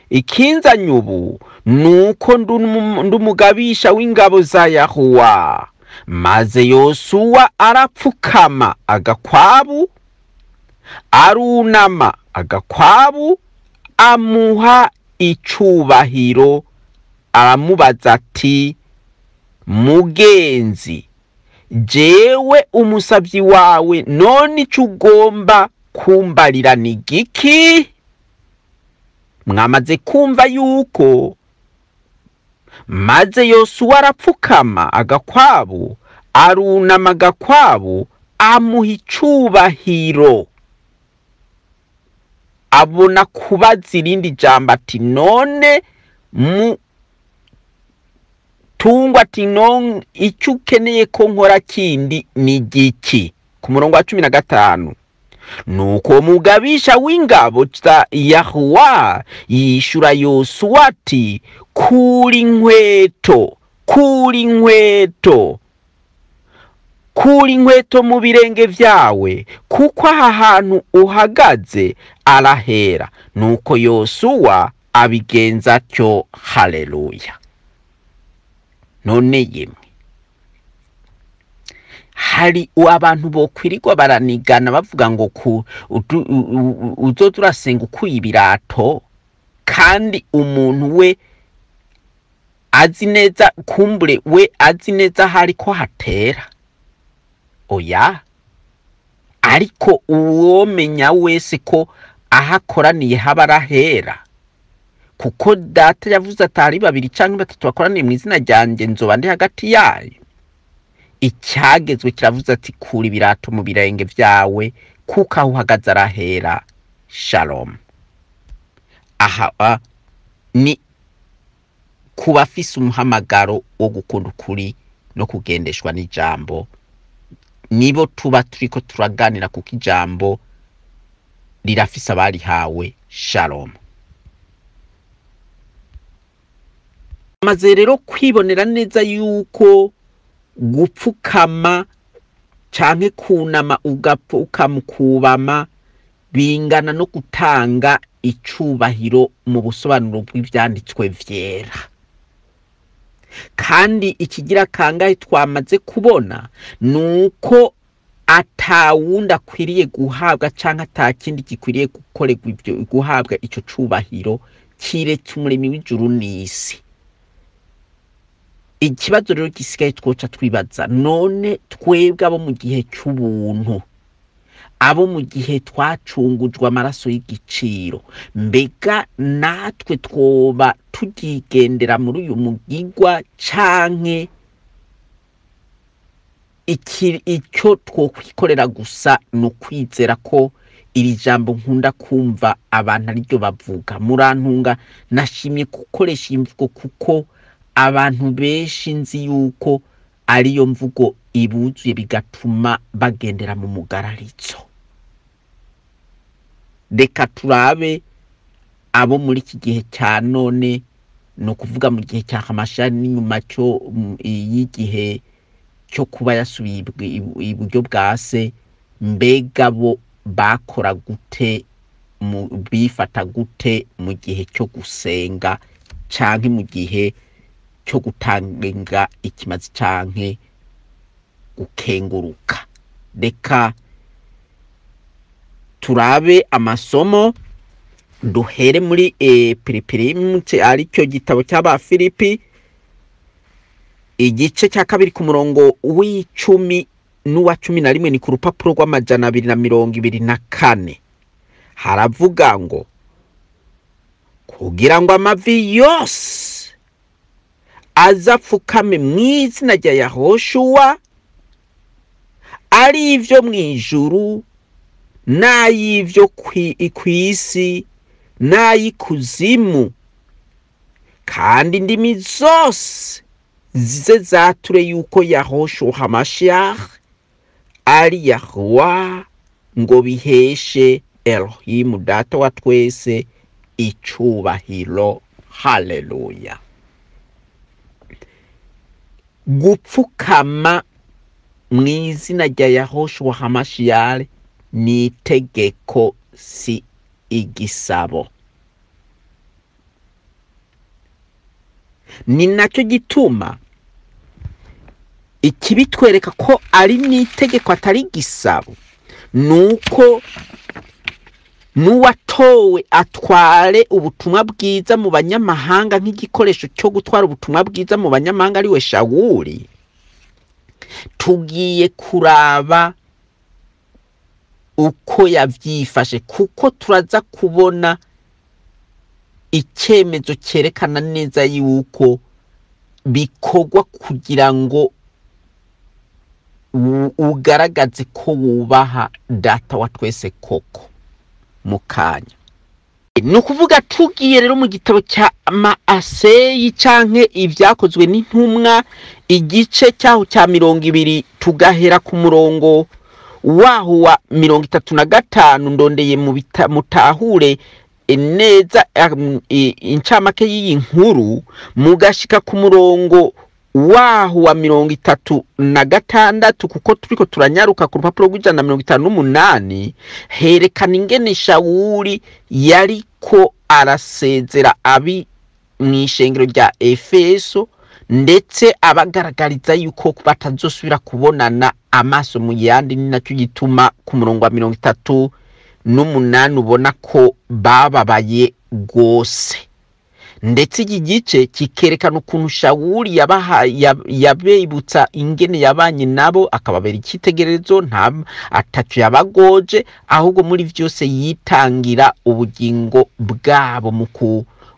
ikinzanye ubu nuko ndumugabisha w'ingabo za Yahuwa. Maze Yosuwa arapfukama agakwabu, arunama agakwabu, amuha icubahiro, aramubaza ati mugenzi, jewe umusavyi wawe, none ico ugomba kumbarira ni giki? Mwamaze kumva yuko. Maze Yosuwa arapfukama agakwabu, arunama agakwabu, amuha icubahiro. Abona kubaza irindi jambo ati none mutungwa, ati none icyo ukeneye ko nkora kindi ni giki? Ku murongo wa 15 nuko mugabisha w'ingabo za Yahuwa yishura Yosuwa ati kuri inkweto, kuri inkweto, kuri inkweto mu birenge vyawe, kuko aha hantu uhagaze arahera. Nuko Yosuwa abigenza atyo. Haleluya. None yemwe, hari abantu bokwirirwa baranigana bavuga ngo uzoza urasenga ukuye ibirato, kandi umuntu we azi neza, kumbure we azi neza hari ko hatera. Oya, ariko uwomenya wese ko ahakoraniye haba arahera, Kuko Data yavuze atari babiri canke batatu bakoraniye mu izina ryanjye, nzoba ndi hagati yayo. Icyagezwe kiravuze ati kura ibirato mu birenge vyawe, kuko aho uhagaze arahera. Shalom. Aha ni ku bafise umuhamagaro wo gukunda ukuri no kugendeshwa n'ijambo, nibo tuba turiko turaganira, kuko ijambo rirafise abarihawe. Shalom. Maze rero kwibonera neza yuko gupfukama canke kunama ugapfukama ukubama bingana no gutanga icubahiro mu busobanuro bw'ivyanditswe vyera. Kandi ikigira kangahe twamaze kubona nuko atawundi akwiriye guhabwa canke atakindi gikwiriye gukorerwa ivyo guhabwa ico cubahiro kiretse umuremyi w'ijuru n'isi. Ikibazo rero gisigaye twoca twibaza, none twebwe abo mu gihe cy'ubuntu, abo mu gihe twacungujwe amaraso y'igiciro, mbega natwe twoba tugigendera muri uyu mugigwa canke icyo twokwikorera gusa ni ukwizera ko iri jambo nkunda kumva abantu ariryo bavuga? Murantunga, nashimye gukoresha imvugo kuko abantu benshi nzi yuko ariyo mvugo ibuzuye, bigatuma bagendera mu mugararizo. Reka turabe abo muri iki gihe cya none, ni ukuvuga mu gihe cya Hamashani n'inyuma cyo y'igihe cyo kuba yasubiye iburyo bwa se, mbega bo bakora gute, bifata gute mu gihe cyo gusenga canke mu gihe cyo gutanga ikimazi canke gukenguruka? Reka turabe amasomo, duhere muri Piripiri aricyo gitabo cy'Abafilipi, igice cya 2 ku murongo w'10 n'uwa 11, ni ku rupapuro rw'224. Haravuga ngo kugira ngo amavi yose azapfukame mu izina rya Yahoshua, ari ivyo mu ijuru n'ay'ivyo kw'isi n'ay'ikuzimu, kandi indimi zose zize zature yuko Yahoshua Hamashiach ari Yahuwa, ngo biheshe Elohimu Data wa twese icubahiro. Haleluya. Gupfukama mu izina rya Yahoshua Hamashiach ni itegeko, si igisabo. Ni nacyo gituma ikibitwereka ko ari n'itegeko atari igisabo, nuko n'uwatowe atware ubutumwa bwiza mu banyamahanga nk'igikoresho cyo gutwara ubutumwa bwiza mu banyamahanga ariwe Shawuli. Tugiye kuraba uko yavyifashe, kuko turaza kubona icyemezo cyerekana neza yuko bikorwa kugira ngo ugaragaze ko wubaha Data wa twese koko. Mu kanya ni ukuvuga tugiye rero mu gitabo cya Maaseyi canke ibyakozwe n'intumwa, igice cyaho cya 20, tugahera ku murongo waho wa 35. Ndondeye mutahure neza incamake y'iyi nkuru, mugashika ku murongo waho wa 36, kuko turiko turanyaruka ku rupapuro rw'158. Herekana ingene Shawuli yariko arasezera abi mw'ishengero rya Efeso, ndetse abagaragariza yuko batazosubira kubonana amaso mu yandi. Ni nacyo gituma ku murongo wa 38 ubona ko bababaye gose. Ndetse iki gice kikerekana ukuntu Shawuli yabibutsa ingene yabanye nabo, akababera icyitegererezo, nta ataco yabagoje, ahubwo muri vyose yitangira ubugingo bwabo mu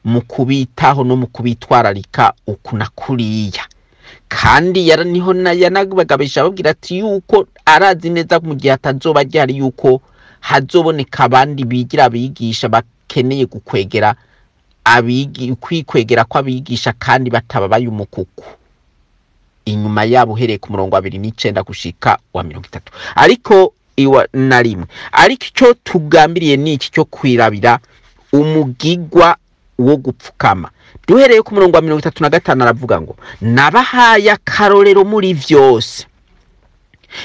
mu kubitaho no mu kubitwararika uku na kuriya. Kandi niho yanabagabisha ababwira ati yuko arazi neza mu gihe atazoba agihari yuko hazoboneka abandi bigira abigisha bakeneye gukwegera kwikwegera kw'abigisha kandi batababaye umukuku inyuma yabo, uhereye ku murongo wa 29 gushika wa 30 ariko iwa na rimwe. Ariko icyo tugambiriye ni iki cyo kwirabira umugigwa wo gupfukama. Duhereye ku murongo wa 35 aravuga ngo nabahaye akarorero muri vyose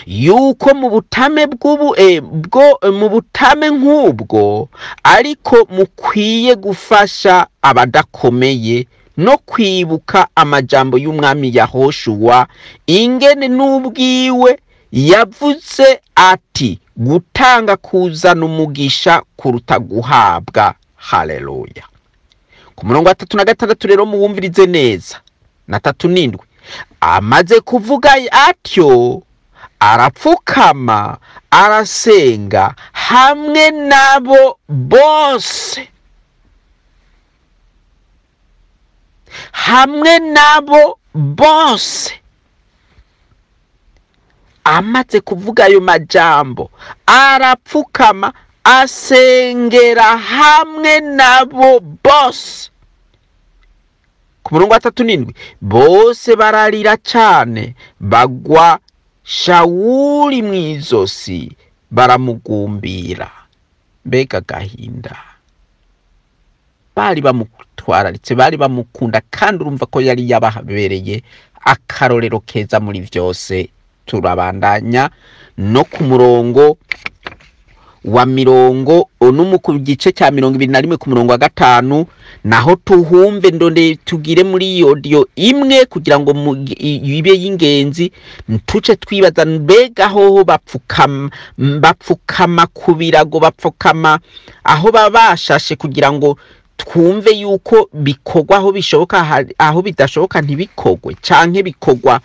yuko mu butame bw'ubu bwo mu butame nk'ubwo ariko mukwiye gufasha abadakomeye no kwibuka amajambo y'umwami Yahoshuwa, ingene n'ubwiwe yavuze ati gutanga kuzana umugisha kuruta guhabwa. Haleluya. Ku murongo wa 36 rero muwumvirize neza na 37, amaze kuvuga atyo arapfukama arasenga hamwe nabo bose, hamwe nabo bose. Amaze kuvuga ayo majambo arapfukama asengera hamwe nabo bose. Ku murongo wa 37 bose bararira cyane bagwa Shawuli mw'izosi baramugumbira. Mbega gahinda! Bari bamutwararitse, bari bamukunda, kandi urumva ko yari yababereye akarorero keza muri vyose. Turabandanya no ku murongo wa mirongo ku gice cya 21 ku murongo wa 5, naho tuhumve ndonde tugire muri audio imwe kugira ngo ibe y'ingenzi, tuce twibaza mbega hoho bapfukama ku birago, bapfukama aho babashashe kugira ngo twumve yuko bikogwa aho bishoboka, aho bidashoboka ntibikogwe, canke bikogwa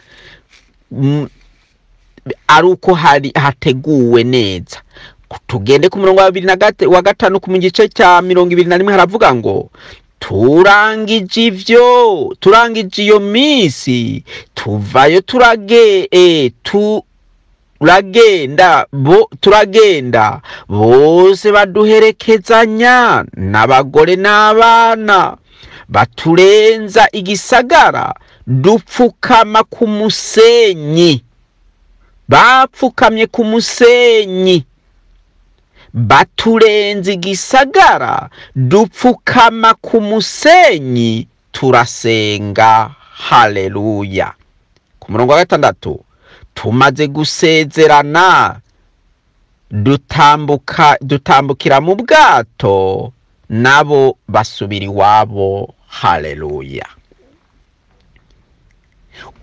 ari uko hari hateguwe neza. Tugende ku murongo wa 25 ku gice cya 21 haravuga ngo turangije ivyo, turangije iyo minsi tuvayo turagenda bose baduherekezanya n'abagore n'abana, baturenza igisagara dupfukama ku musenyi. Bapfukamye ku musenyi, baturenza igisagara dupfukama ku musenyi turasenga. Haleluya. Ku murongo wa 6 tumaze gusezerana dutambukira mu bwato nabo basubira iwabo. Haleluya.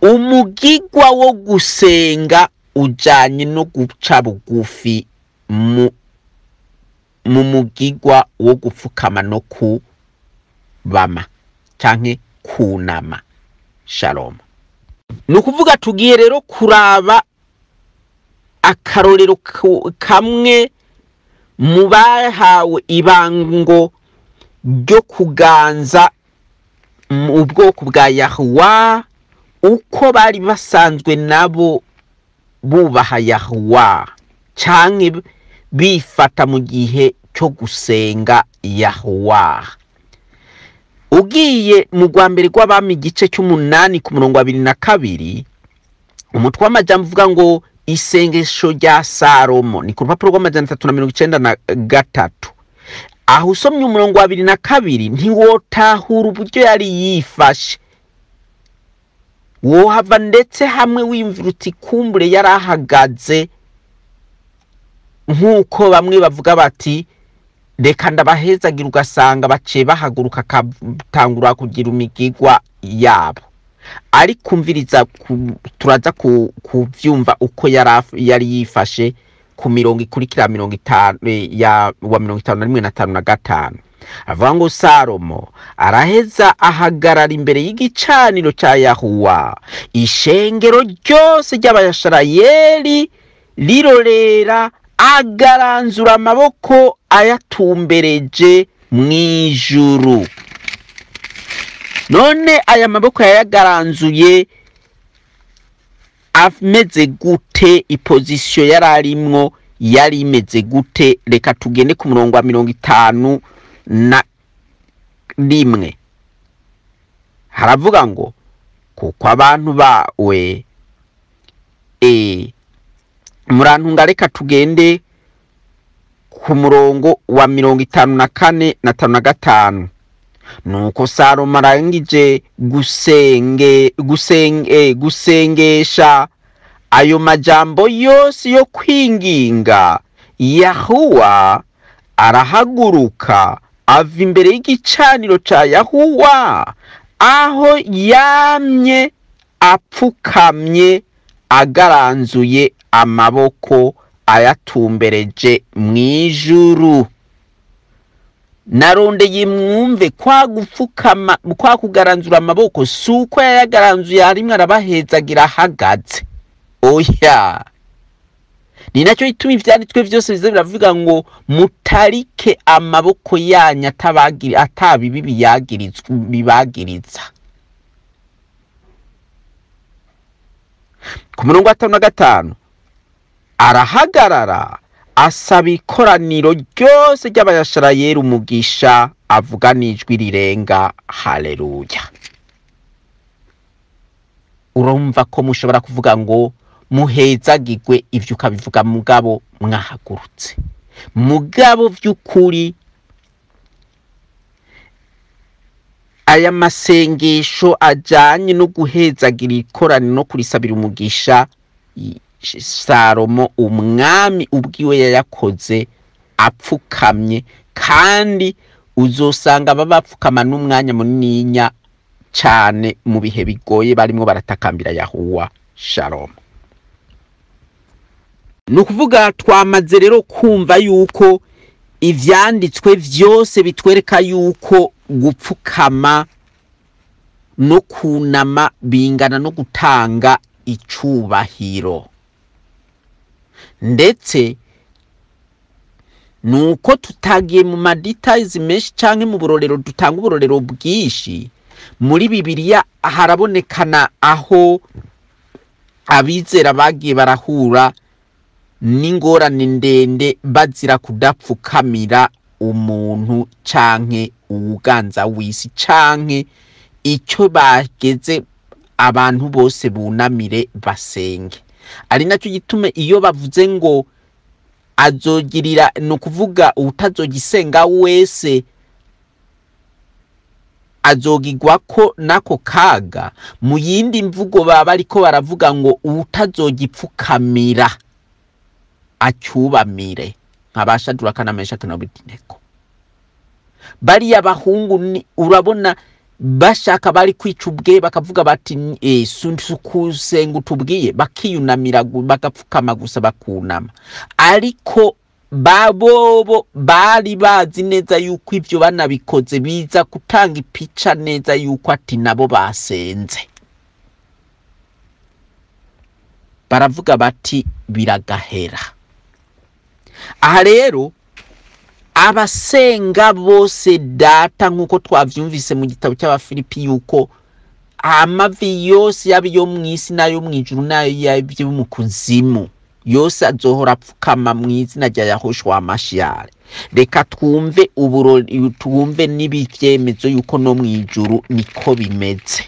Umugigwa wo gusenga ujanye no guca bugufi mu mugigwa wo gupfukama no kubama canke kunama. Shalom. Nukuvuga tugiye rero kuraba akarorero kamwe mu bahawe ibango ryo kuganza mu bwoko bwa Yahuwa, uko bari basanzwe nabo bubaha Yahuwa canke bifata mu gihe cyo gusenga Yahuwa. Ugiye mu rwa mbere rw'abami igice cy'umunani ku murongo wa 22, umutwe w'amajambo uvuga ngo isengesho rya Salomo, ni ku rupapuro rw'393. Aho usomye umurongo wa 22 ntiwotahura uburyo yari yifashe, wohava ndetse hamwe wiyumvira uti kumbure yarahagaze, nk'uko bamwe bavuga bati reka ndabahezagira, ugasanga baciye bahaguruka akatangura kugira imigigwa yabo. Ariko umviriza, turaza kuvyumva uko yari yifashe ku mirongo ikurikira 50 ya wa 51 na 55. Avuga ngo Salomo araheza ahagarara imbere y'igicaniro cya Yahuwa, ishengero ryose ry'Abayisirayeli rirorera, agaranzura amaboko ayatumbereje mw'ijuru. None aya maboko yayagaranzuye ameze gute? Iposition yari arimwo yari imeze gute? Reka tugende ku murongo wa 51. Haravuga ngo kuko abantu bawe murantunga. Reka tugende ku murongo wa 54 na 55. Nuko Salomo arangije gusengesha ayo majambo yose yo kwinginga Yahuwa, arahaguruka ava imbere y'igicaniro ca Yahuwa, aho yamye apfukamye agaranzuye amaboko ayatumbereje mw'ijuru. Narondeye mwumve kwa gupfukama, kwa kugaranzura amaboko, si uko yayagaranzuye arimwo arabahezagira ahagaze, oya. Ni nacyo gituma ivyanditswe vyose biza biravuga ngo mutarike amaboko yanyu atabibi bibagiriza. Ku murongo wa 55 arahagarara asaba ikoraniro ryose ry'Abayasharayeli umugisha, avuga n'ijwi rirenga haleluya. Urumva ko mushobora kuvuga ngo muhezagirwe, ivyo ukabivuga mugabo mwahagurutse. Mugabo vy'ukuri aya masengesho ajanye no guhezagira ikoraniro no kurisabira umugisha, Salomo umwami ubwiwe yayakoze apfukamye, kandi uzosanga baba bapfukama n'umwanya munininya cane mu bihe bigoye barimwo baratakambira Yahuwa. Shalom. Ni ukuvuga twamaze rero kumva yuko ivyanditswe vyose bitwereka yuko gupfukama no kunama bingana no gutanga icubahiro. Ndetse nuko tutagiye mu madetails menshi canke mu burorero, dutanga uburorero bwinshi. Muri Bibiliya harabonekana aho abizera bagiye barahura n'ingorane ndende bazira kudapfukamira umuntu canke uwuganza w'isi canke icyo bageze abantu bose bunamire basenge. Ari nacyo gituma iyo bavuze ngo azogirira, ni ukuvuga uwutazogisenga wese azogigwa ko nako kaga, mu yindi mvugo baba bariko baravuga ngo uwutazogipfukamira acyubamire, nk'abashaduraka na Meshaki na Abedenego. Bariya bahungu urabona bashaka bari kwica ubwe, bakavuga bati sukusenga utubwiye, bakiyunamira bagapfukama gusa bakunama. Ariko babobo bari bazi neza yuko ivyo banabikoze biza gutanga ipica neza yuko ati nabo basenze. Baravuga bati biragahera. Aha rero abasenga bose data, nkuko twavyumvise mu gitabo cy'Abafilipi yuko amavi yose yaba yo mw'isi n'ayo mw'ijuru n'ayo y'ibyo mu kuzimu yose azohora apfukama mw'izina rya Yahushua Mashiach. Reka twumve twumve n'ibivyemezo yuko no mw'ijuru niko bimeze.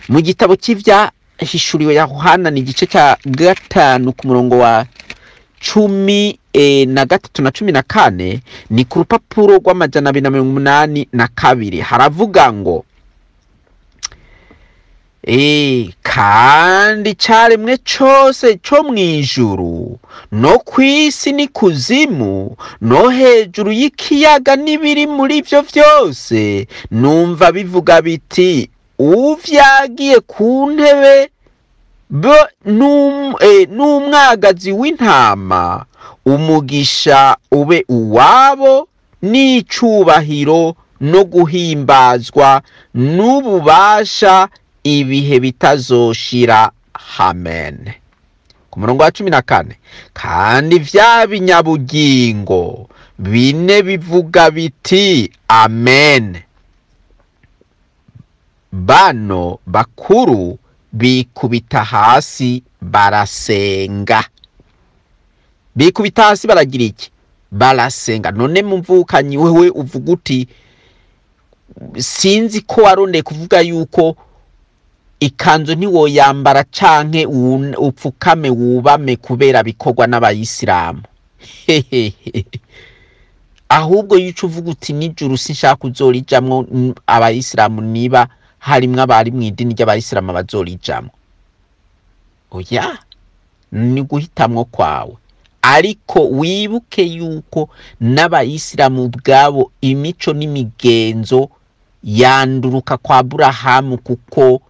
Mu gitabo cy'ivyahishuriwe Yohana ni igice cya 5 ku murongo wa 13 na 14, ni ku rupapuro rw'282 haravuga ngo kandi caremwe cose co mw'ijuru no kw'isi n'ikuzimu no hejuru y'ikiyaga n'ibiri muri ivyo vyose, numva bivuga biti uvyagiye ku ntebe n'umwagazi w'intama, umugisha ube uwabo n'icubahiro no guhimbazwa n'ububasha ibihe bitazoshira. Amen. Ku murongo wa 14, kandi vya binyabugingo bine bivuga biti amen. Bano bakuru bikubita hasi barasenga. Bikubita hasi baragira iki? Barasenga. None mumvukanyi wewe uvuga uti sinzi ko warondeye kuvuga yuko ikanzu ntiwoyambara canke upfukame wubame kubera bikorwa n'abayisilamu. Ahubwo yica uvuga uti nijuru sinshaka kuzorijamwo abayisilamu, niba harimwo abari mu idini ry'abayisilamu bazorijamwo. Oya, ni guhitamwo kwawe. Ariko wibuke yuko n'abayisilamu ubwabo imico n'imigenzo yanduruka kwa Aburahamu, kuko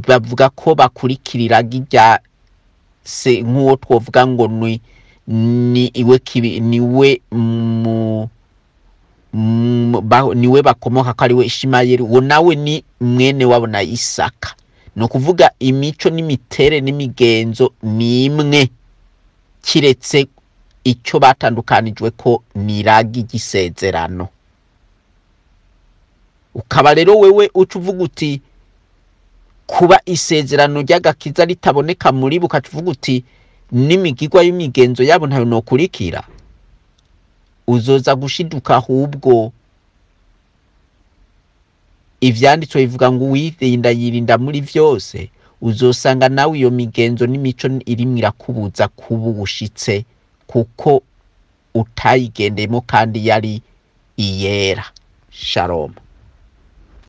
bavuga ko bakurikiriraga irya se, nk'uwo twovuga ngo ni iwe kibi, niwe mu niwe bakomoka ko ariwe Ishimayeli, uwo nawe ni mwene wabo na Isaka. Ni ukuvuga imico n'imitere n'imigenzo ni imwe, kiretse icyo batandukanijwe ko niragi igisezerano. Ukaba rero wewe uca uvuga uti kuba isezerano ry'agakiza ritaboneka muri bo, ukaca uvuga uti n'imigigwa y'imigenzo yabo ntayo nokurikira, uzoza gushiduka. Ahubwo ivyanditswe bivuga ngo uwirinda yirinda muri vyose, uzosanga nawe iyo migenzo n'imico irimwo irakubuza kuba ubushitse, kuko utayigendeyemo kandi yari iyera. Shalom.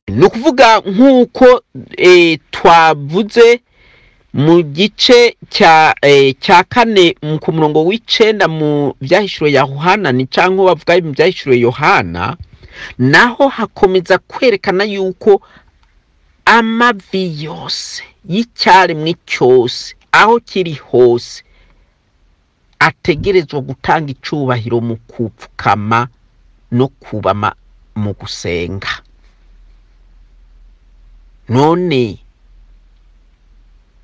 Ni ukuvuga nk'uko twavuze mu gice cya 4 ku murongo w'9 mu vyahishuriwe Yohana, ni canke bavuga mu vyahishuriwe Yohana, naho hakomeza kwerekana yuko amavi yose y'icyaremwe cyose aho kiri hose ategerezwa gutanga icubahiro mu kupfukama no kubama mu gusenga. None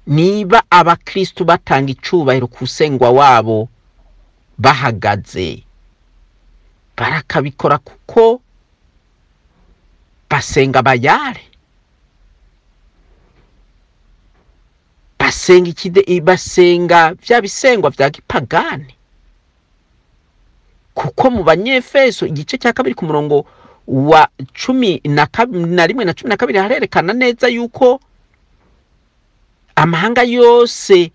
niba abakristu batanga icubahiro kusengwa wabo bahagaze, barakabikora kuko basenga bayare, basenga ikide, basenga vya bisengwa vya gipagani. Kuko mu Banyefeso igice cya 2 ku murongo wa 11 na 12 harerekana neza yuko amahanga yose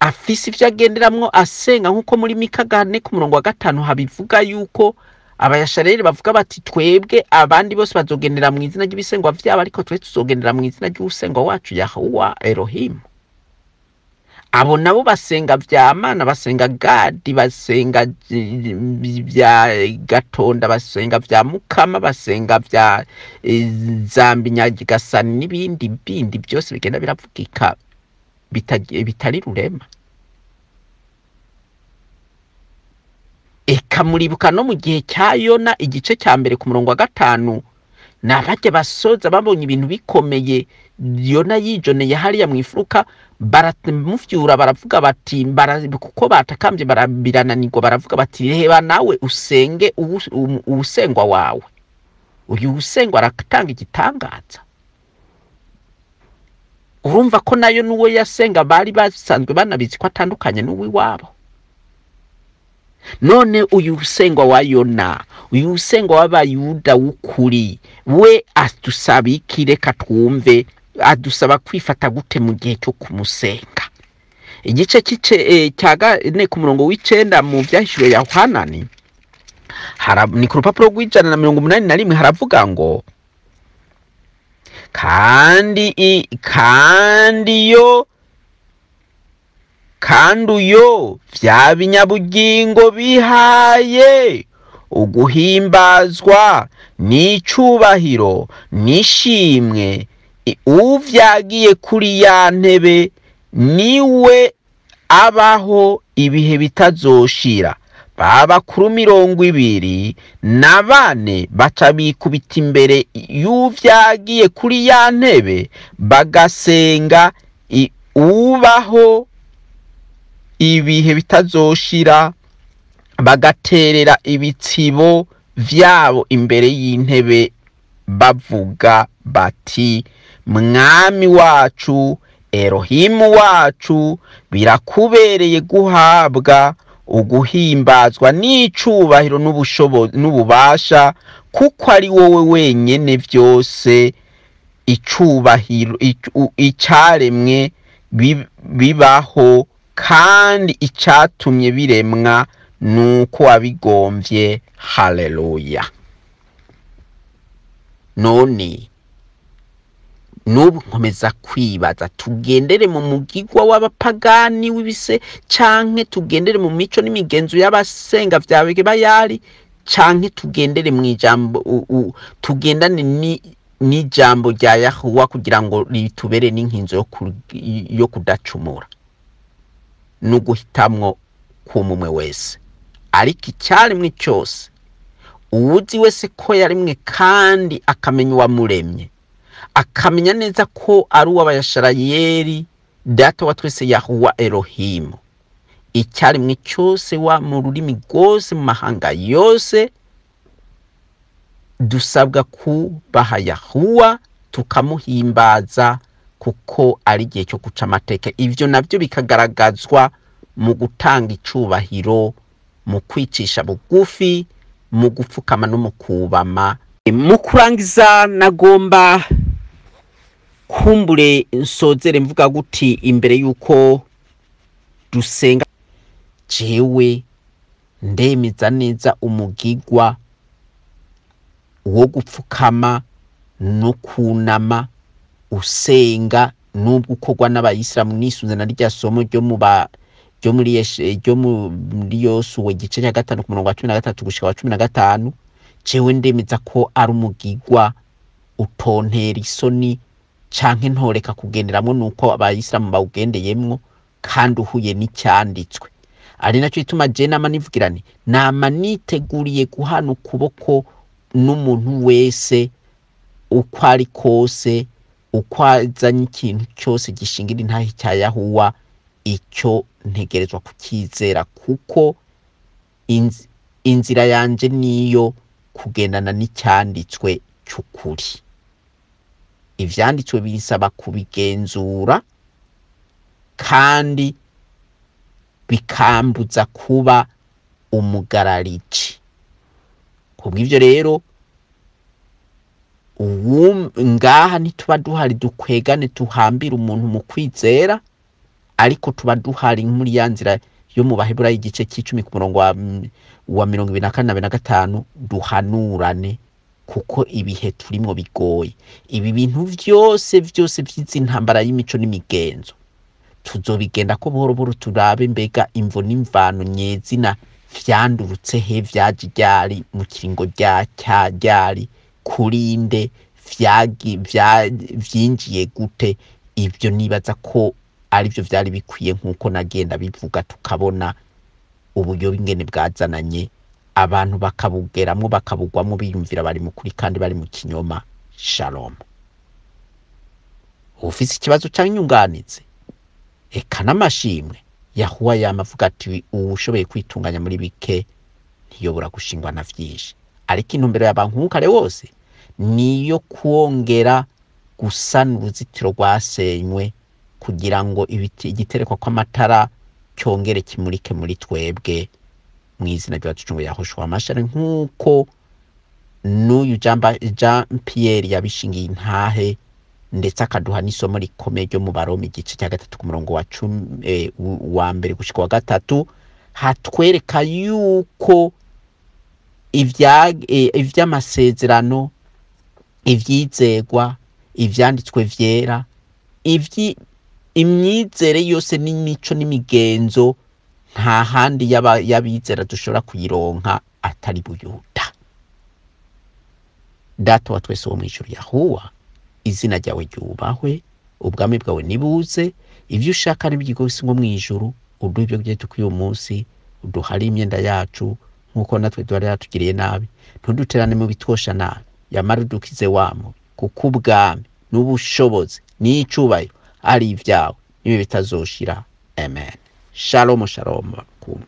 afise ivyo agenderamwo asenga, nkuko muri Mika 4 ku murongo wa 5 habivuga yuko abayashareri bavuga bati twebwe abandi bose bazogendera mu izina ry'ibisengwa vyabo, ariko twe tuzogendera mu izina ry'usengwa wacu Yahuwa Elohim. Abo nabo basenga vya Mana, basenga Gadi, basenga vya Gatonda, basenga vya Mukama, basenga vya Zambi Nyagasani n'ibindi bindi byose bigenda biravugika bitari rurema. Eka muribuka no mu gihe cya Yona igice cya 1 ku murongo wa 5, nabajya basoza babonye ibintu bikomeye, Yona yijoneye hariya mu ifuruka, baramufyura baravuga bati, kuko batakambye birananirwa, baravuga bati reba nawe usenge uwusengwa wawe, uyu usengwa aratanga igitangaza. Urumva ko nayo nuwo yasenga bari basanzwe banabizi ko atandukanye n'uwiwabo. None uyu usengwa wa Yona, uyu usengwa w'abayuda w'ukuri, we adusaba iki? Reka twumve adusaba kwifata gute mu gihe cyo kumusenga. Igice cya 4 ku murongo w'9 mu vyahishuriwe Yohana, ni ku rupapuro rw'181 haravuga ngo kandi uyo vya binyabugingo bihaye uguhimbazwa n'icubahiro n'ishimwe, uvyagiye kuri ya ntebe niwe abaho ibihe bitazoshira. Babakuru 24 baca bikubita imbere y'uvyagiye kuri ya ntebe bagasenga ubaho ibihe bitazoshira, bagaterera ibitsibo vyabo imbere y'intebe bavuga bati: Mwami wacu, Elohimu wacu, birakubereye guhabwa uguhimbazwa n'icubahiro n'ububasha, kuko ari wowe wenyene vyose icubahiro icaremwe bibaho, kandi icatumye biremwa nuko wabigomvye. Haleluya. None nubu nkomeza kwibaza, tugendere mu mugigwa w'abapagani w'ibise, canke tugendere mu mico n'imigenzo y'abasenga vya Bayali, canke tugendere mu ijambo, tugendane n'ijambo rya Yahuwa kugira ngo ritubere n'inkinzo yo kudacumura n'uguhitamwo k'umwe wese. Ariko icyaremwe cyose, uwuzi wese ko yaremwe kandi akamenya uwamuremye, akamenya neza ko ari uw'Abayasharayeli, Data wa twese Yahuwa Elohimu, icyaremwe cyose wa mu rurimi rwose, mu mahanga yose, dusabwa kubaha Yahuwa tukamuhimbaza, kuko ari igihe cyo guca amateka. Ivyo navyo bikagaragazwa mu gutanga icubahiro, mu kwicisha bugufi, mu gupfukama no mu kubama. Mu kurangiza nagomba kumbure nsozere mvuga guti, imbere yuko dusenga, jewe ndemeza neza umugigwa wo gupfukama no kunama usenga, nubwo ukorwa n'abayisilamu. Nisunze na rya somo ryo mu ba ryo muri ryo muri Yosuwa igice cya 5 ku murongo wa 13 gushika wa 15, jewe ndemeza ko ari umugigwa utontera isoni canke ntoreka kugenderamwo nuko abayisilamu bawugendeyemwo, kandi uhuye n'icyanditswe. Ari nacyo gituma je nama nivugira nti nama niteguriye guhana ukuboko n'umuntu wese uko ari kose, uko azanye ikintu cyose gishingira intahe cya Yahuwa, icyo ntegerezwa kukizera, kuko inzira yanje niyo kugendana n'icyanditswe cy'ukuri. Ivyanditswe bisaba kubigenzura kandi bikambuza kuba umugarariji. Kubw'ivyo rero ngaha ntituba duhari dukwegane tuhambire umuntu mu kwizera, ariko tuba duhari muri ya nzira yo mu Baheburayo igice c'icumi ku murongo wa 24 na 25, duhanurane, kuko ibihe turimwo bigoye. Ibi bintu vyose vyose vy'izi ntambara y'imico n'imigenzo tuzobigenda ko buhoro buhoro, turabe mbega imvo n'imvano nyezina vyandurutse he, vyaje ryari, mu kiringo rya ryari, kurinde vyinjiye gute. Ivyo nibaza ko arivyo vyari bikwiye, nkuko nagenda bivuga, tukabona uburyo ingene bwazananye, abantu bakabugeramwo bakabugwamwo, biyumvira bari mu kuri kandi bari mu kinyoma. Shalom. Ufise ikibazo canke inyunganizi eka n'amashimwe, Yahuwa yama avuga ati uwushoboye kwitunganya muri bike ntiyobora gushingwa na vyinshi. Ariko intumbero y'abankukare wose niyo kwongera gusana uruzitiro rwasenywe, kugira ngo igiterekwa kw'amatara cyongere kimurike muri twebwe, mu izina rya Yaducunguye Yahushua Mashari, nk'uko n'uyu Jean Pierre yabishingiye intahe, ndetse akaduha n'isomo rikomeye ryo mu Baroma igice cya 3 ku murongo wa 10 wa 1 gushika wa 3, hatwereka yuko ivy'amasezerano, ivyizegwa, ivyanditswe vyera, imyizere yose n'imico n'imigenzo, nta handi y'abizera dushobora kuyironka atari Buyuda. Data wa twese wo mw'ijuru Yahuwa, izina ryawe ryubahwe, ubwami bwawe nibuze, ivyo ushaka n'ibyigose nko mw'ijuru. Uduhe ibyo kurya dukwiye uyu munsi, uduhare imyenda yacu nk'uko natwe duhari yatugiriye nabi, ntuduterane mu bitwosha nabi, yamara udukize wa mubi, kuko ubwami n'ubushobozi n'icubahiro ari ibyawe n'ibi bitazoshira. Amen. Shalom, shalom, bakundwa.